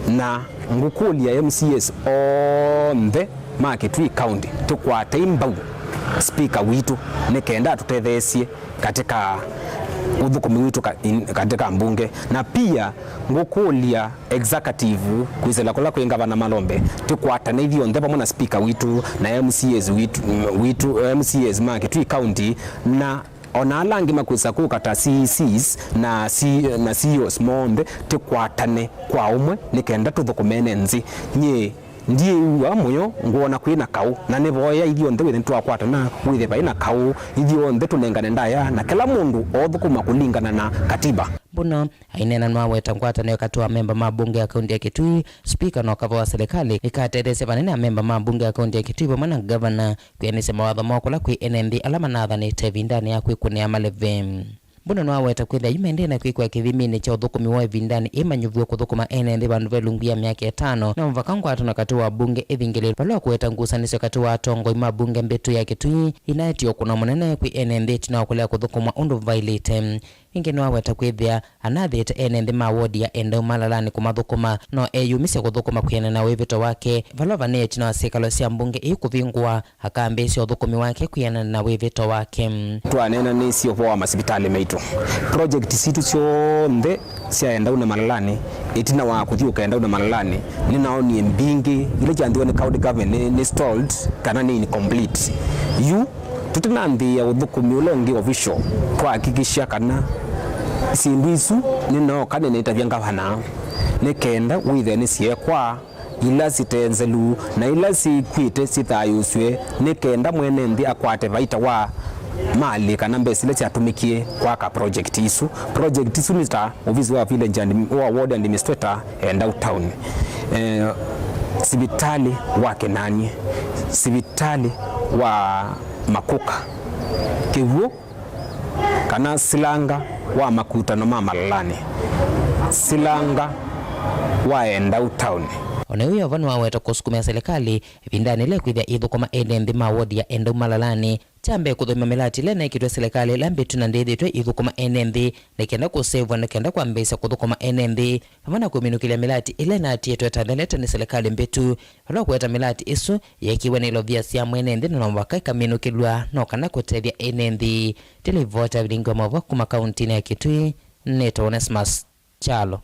na ngũkũlya M C As onthe ma Kitui County tũkwatei mbau spika witũ nĩ kenda atũtetheesye katika ũthũkũmi witũ ka-, in-, katika mbunge. Na pia ngũkũlya executive kwĩsĩla kũla kwĩ ngavana Malombe, tũkwatane ithyonthe vamwe na spika witũ na M C As witũ, witũ, M C As ma Kitui County, na ona ala angĩ makwĩsa kũka ta C E Cs na C-, na C E Os monthe, tũkwatane kwa ũmwe nĩ kenda tũthũkũme ene nthĩ. Nyie Ndyĩw'a mũyo, ngwona kwĩ na kaũ, na nĩvoya ithyonthe wĩthĩe nĩtwakwatana, wĩthĩe vaĩ na kaũ, ithyonthe tũnengane ndaĩa, na kĩla mũndũ othũkũma kũlingana na katiba. Mbuno aineena nĩwaweta ngwatanĩo katĩ wa amemba ma mbunge ya kaunti ya Kitui, spika na ũkava wa silikalĩ ĩkatetheesya vanene amemba ma mbunge ya kaunti ya Kitui vamwe na ngavana kwĩanĩsya mawatho moo kũla kwĩ ene nthĩ ala manathanĩte ĩvindanĩ ya kwĩkũnĩa maleve. Mbuno nĩwaweta kwĩthĩa yu maendee na kwĩkwa kĩthiminĩ kya ũthũkũmi woo ĩvindanĩ ĩĩ manyuvw'e kũthũkũma ene nthĩ vandũ ve lungu ya myaka ĩtano, na mũvaka ngwatanĩo katĩ wa mbunge ĩthingĩlĩlwe vala ũkũweta ngusanĩsyo katĩ wa atongoi ma mbunge mbĩtũ ya Kitui inaetie ũkũno mũnene kwĩ ene nthĩ ĩtina wa kũlea kũthũkũmwa ũndũ vaĩlĩte. Ĩngĩ nĩwaweta kwĩthĩa anathĩte ene nthĩ ma wodi ya Endau Malalani kũmathũkũma, no eyumisye kũthũkũma kwĩanana na wĩvĩto wake vala ũvanĩe ĩtina wa syĩkalo sya mbunge ĩĩ kũvingũa. Akambĩĩsya ũthũkũmi wake kwĩanana na wĩvĩto wake. Twaneenanĩisye ũvoo wa masivitalĩ maitũ. Project sitũ syonthe sya Endau na Malalani, ĩtina wa kũthyũũka Endau na Malalani, nĩnaonie mbingĩ ila kyanziwe nĩ county government nĩ, nĩ stalled kana nĩ incomplete. Yu tũtananthĩĩa ũthũkũmi ũla ũngĩ official, twahakikisha kana Syĩndũ isu nĩnooka nĩnĩtavya ngavana nĩ kenda wĩthĩe nĩ syekwa ila site nzelu na ila syĩkw'ĩte syĩthayũũsw'e nĩ kenda mwene nthĩ akwate vaita wa malĩ kana mbesa ila syatũmĩkie kwaka project isu. Project isu nĩ ta ovisi wa village and, wa ward administrator, eh, downtown, eh, sivitalĩ wa Kĩnani, sivitalĩ wa Makũka, kĩw'ũ kana silanga wa makutano ma Malalanĩ, silanga wa Endau Town. O na yu Yeova nĩwaweta kũsukumĩa silikalĩ ĩvindanĩ yĩla ĩkwĩthĩa ĩithũkũma ene nthĩ ma wodi ya Endau Malalanĩ. Kya mbee, kũthũima mĩlati ĩla ĩneekĩtwe silikalĩ ĩla mbĩtu na ndĩthĩtwe ĩithũkũma ene nthĩ nĩ kenda kũsevwa nĩ kenda kwambĩĩsya kũthũkũma ene nthĩ, vamwe na kũminũkĩlya mĩlati ĩla ĩnatiĩtwe ta ndelete nĩ silikalĩ mbĩtu. Vala ũkũweta mĩlati ĩsu yeekiwe nĩ ilovia sya mwene nthĩ na no mũvaka ĩkaminũkĩlw'a no kana kũtethya ene nthĩ. Nĩ livoti ya Vilingi wa Maũvoo kuma kauntinĩ ya Kitui, nĩtawa Onesmus Kyalo.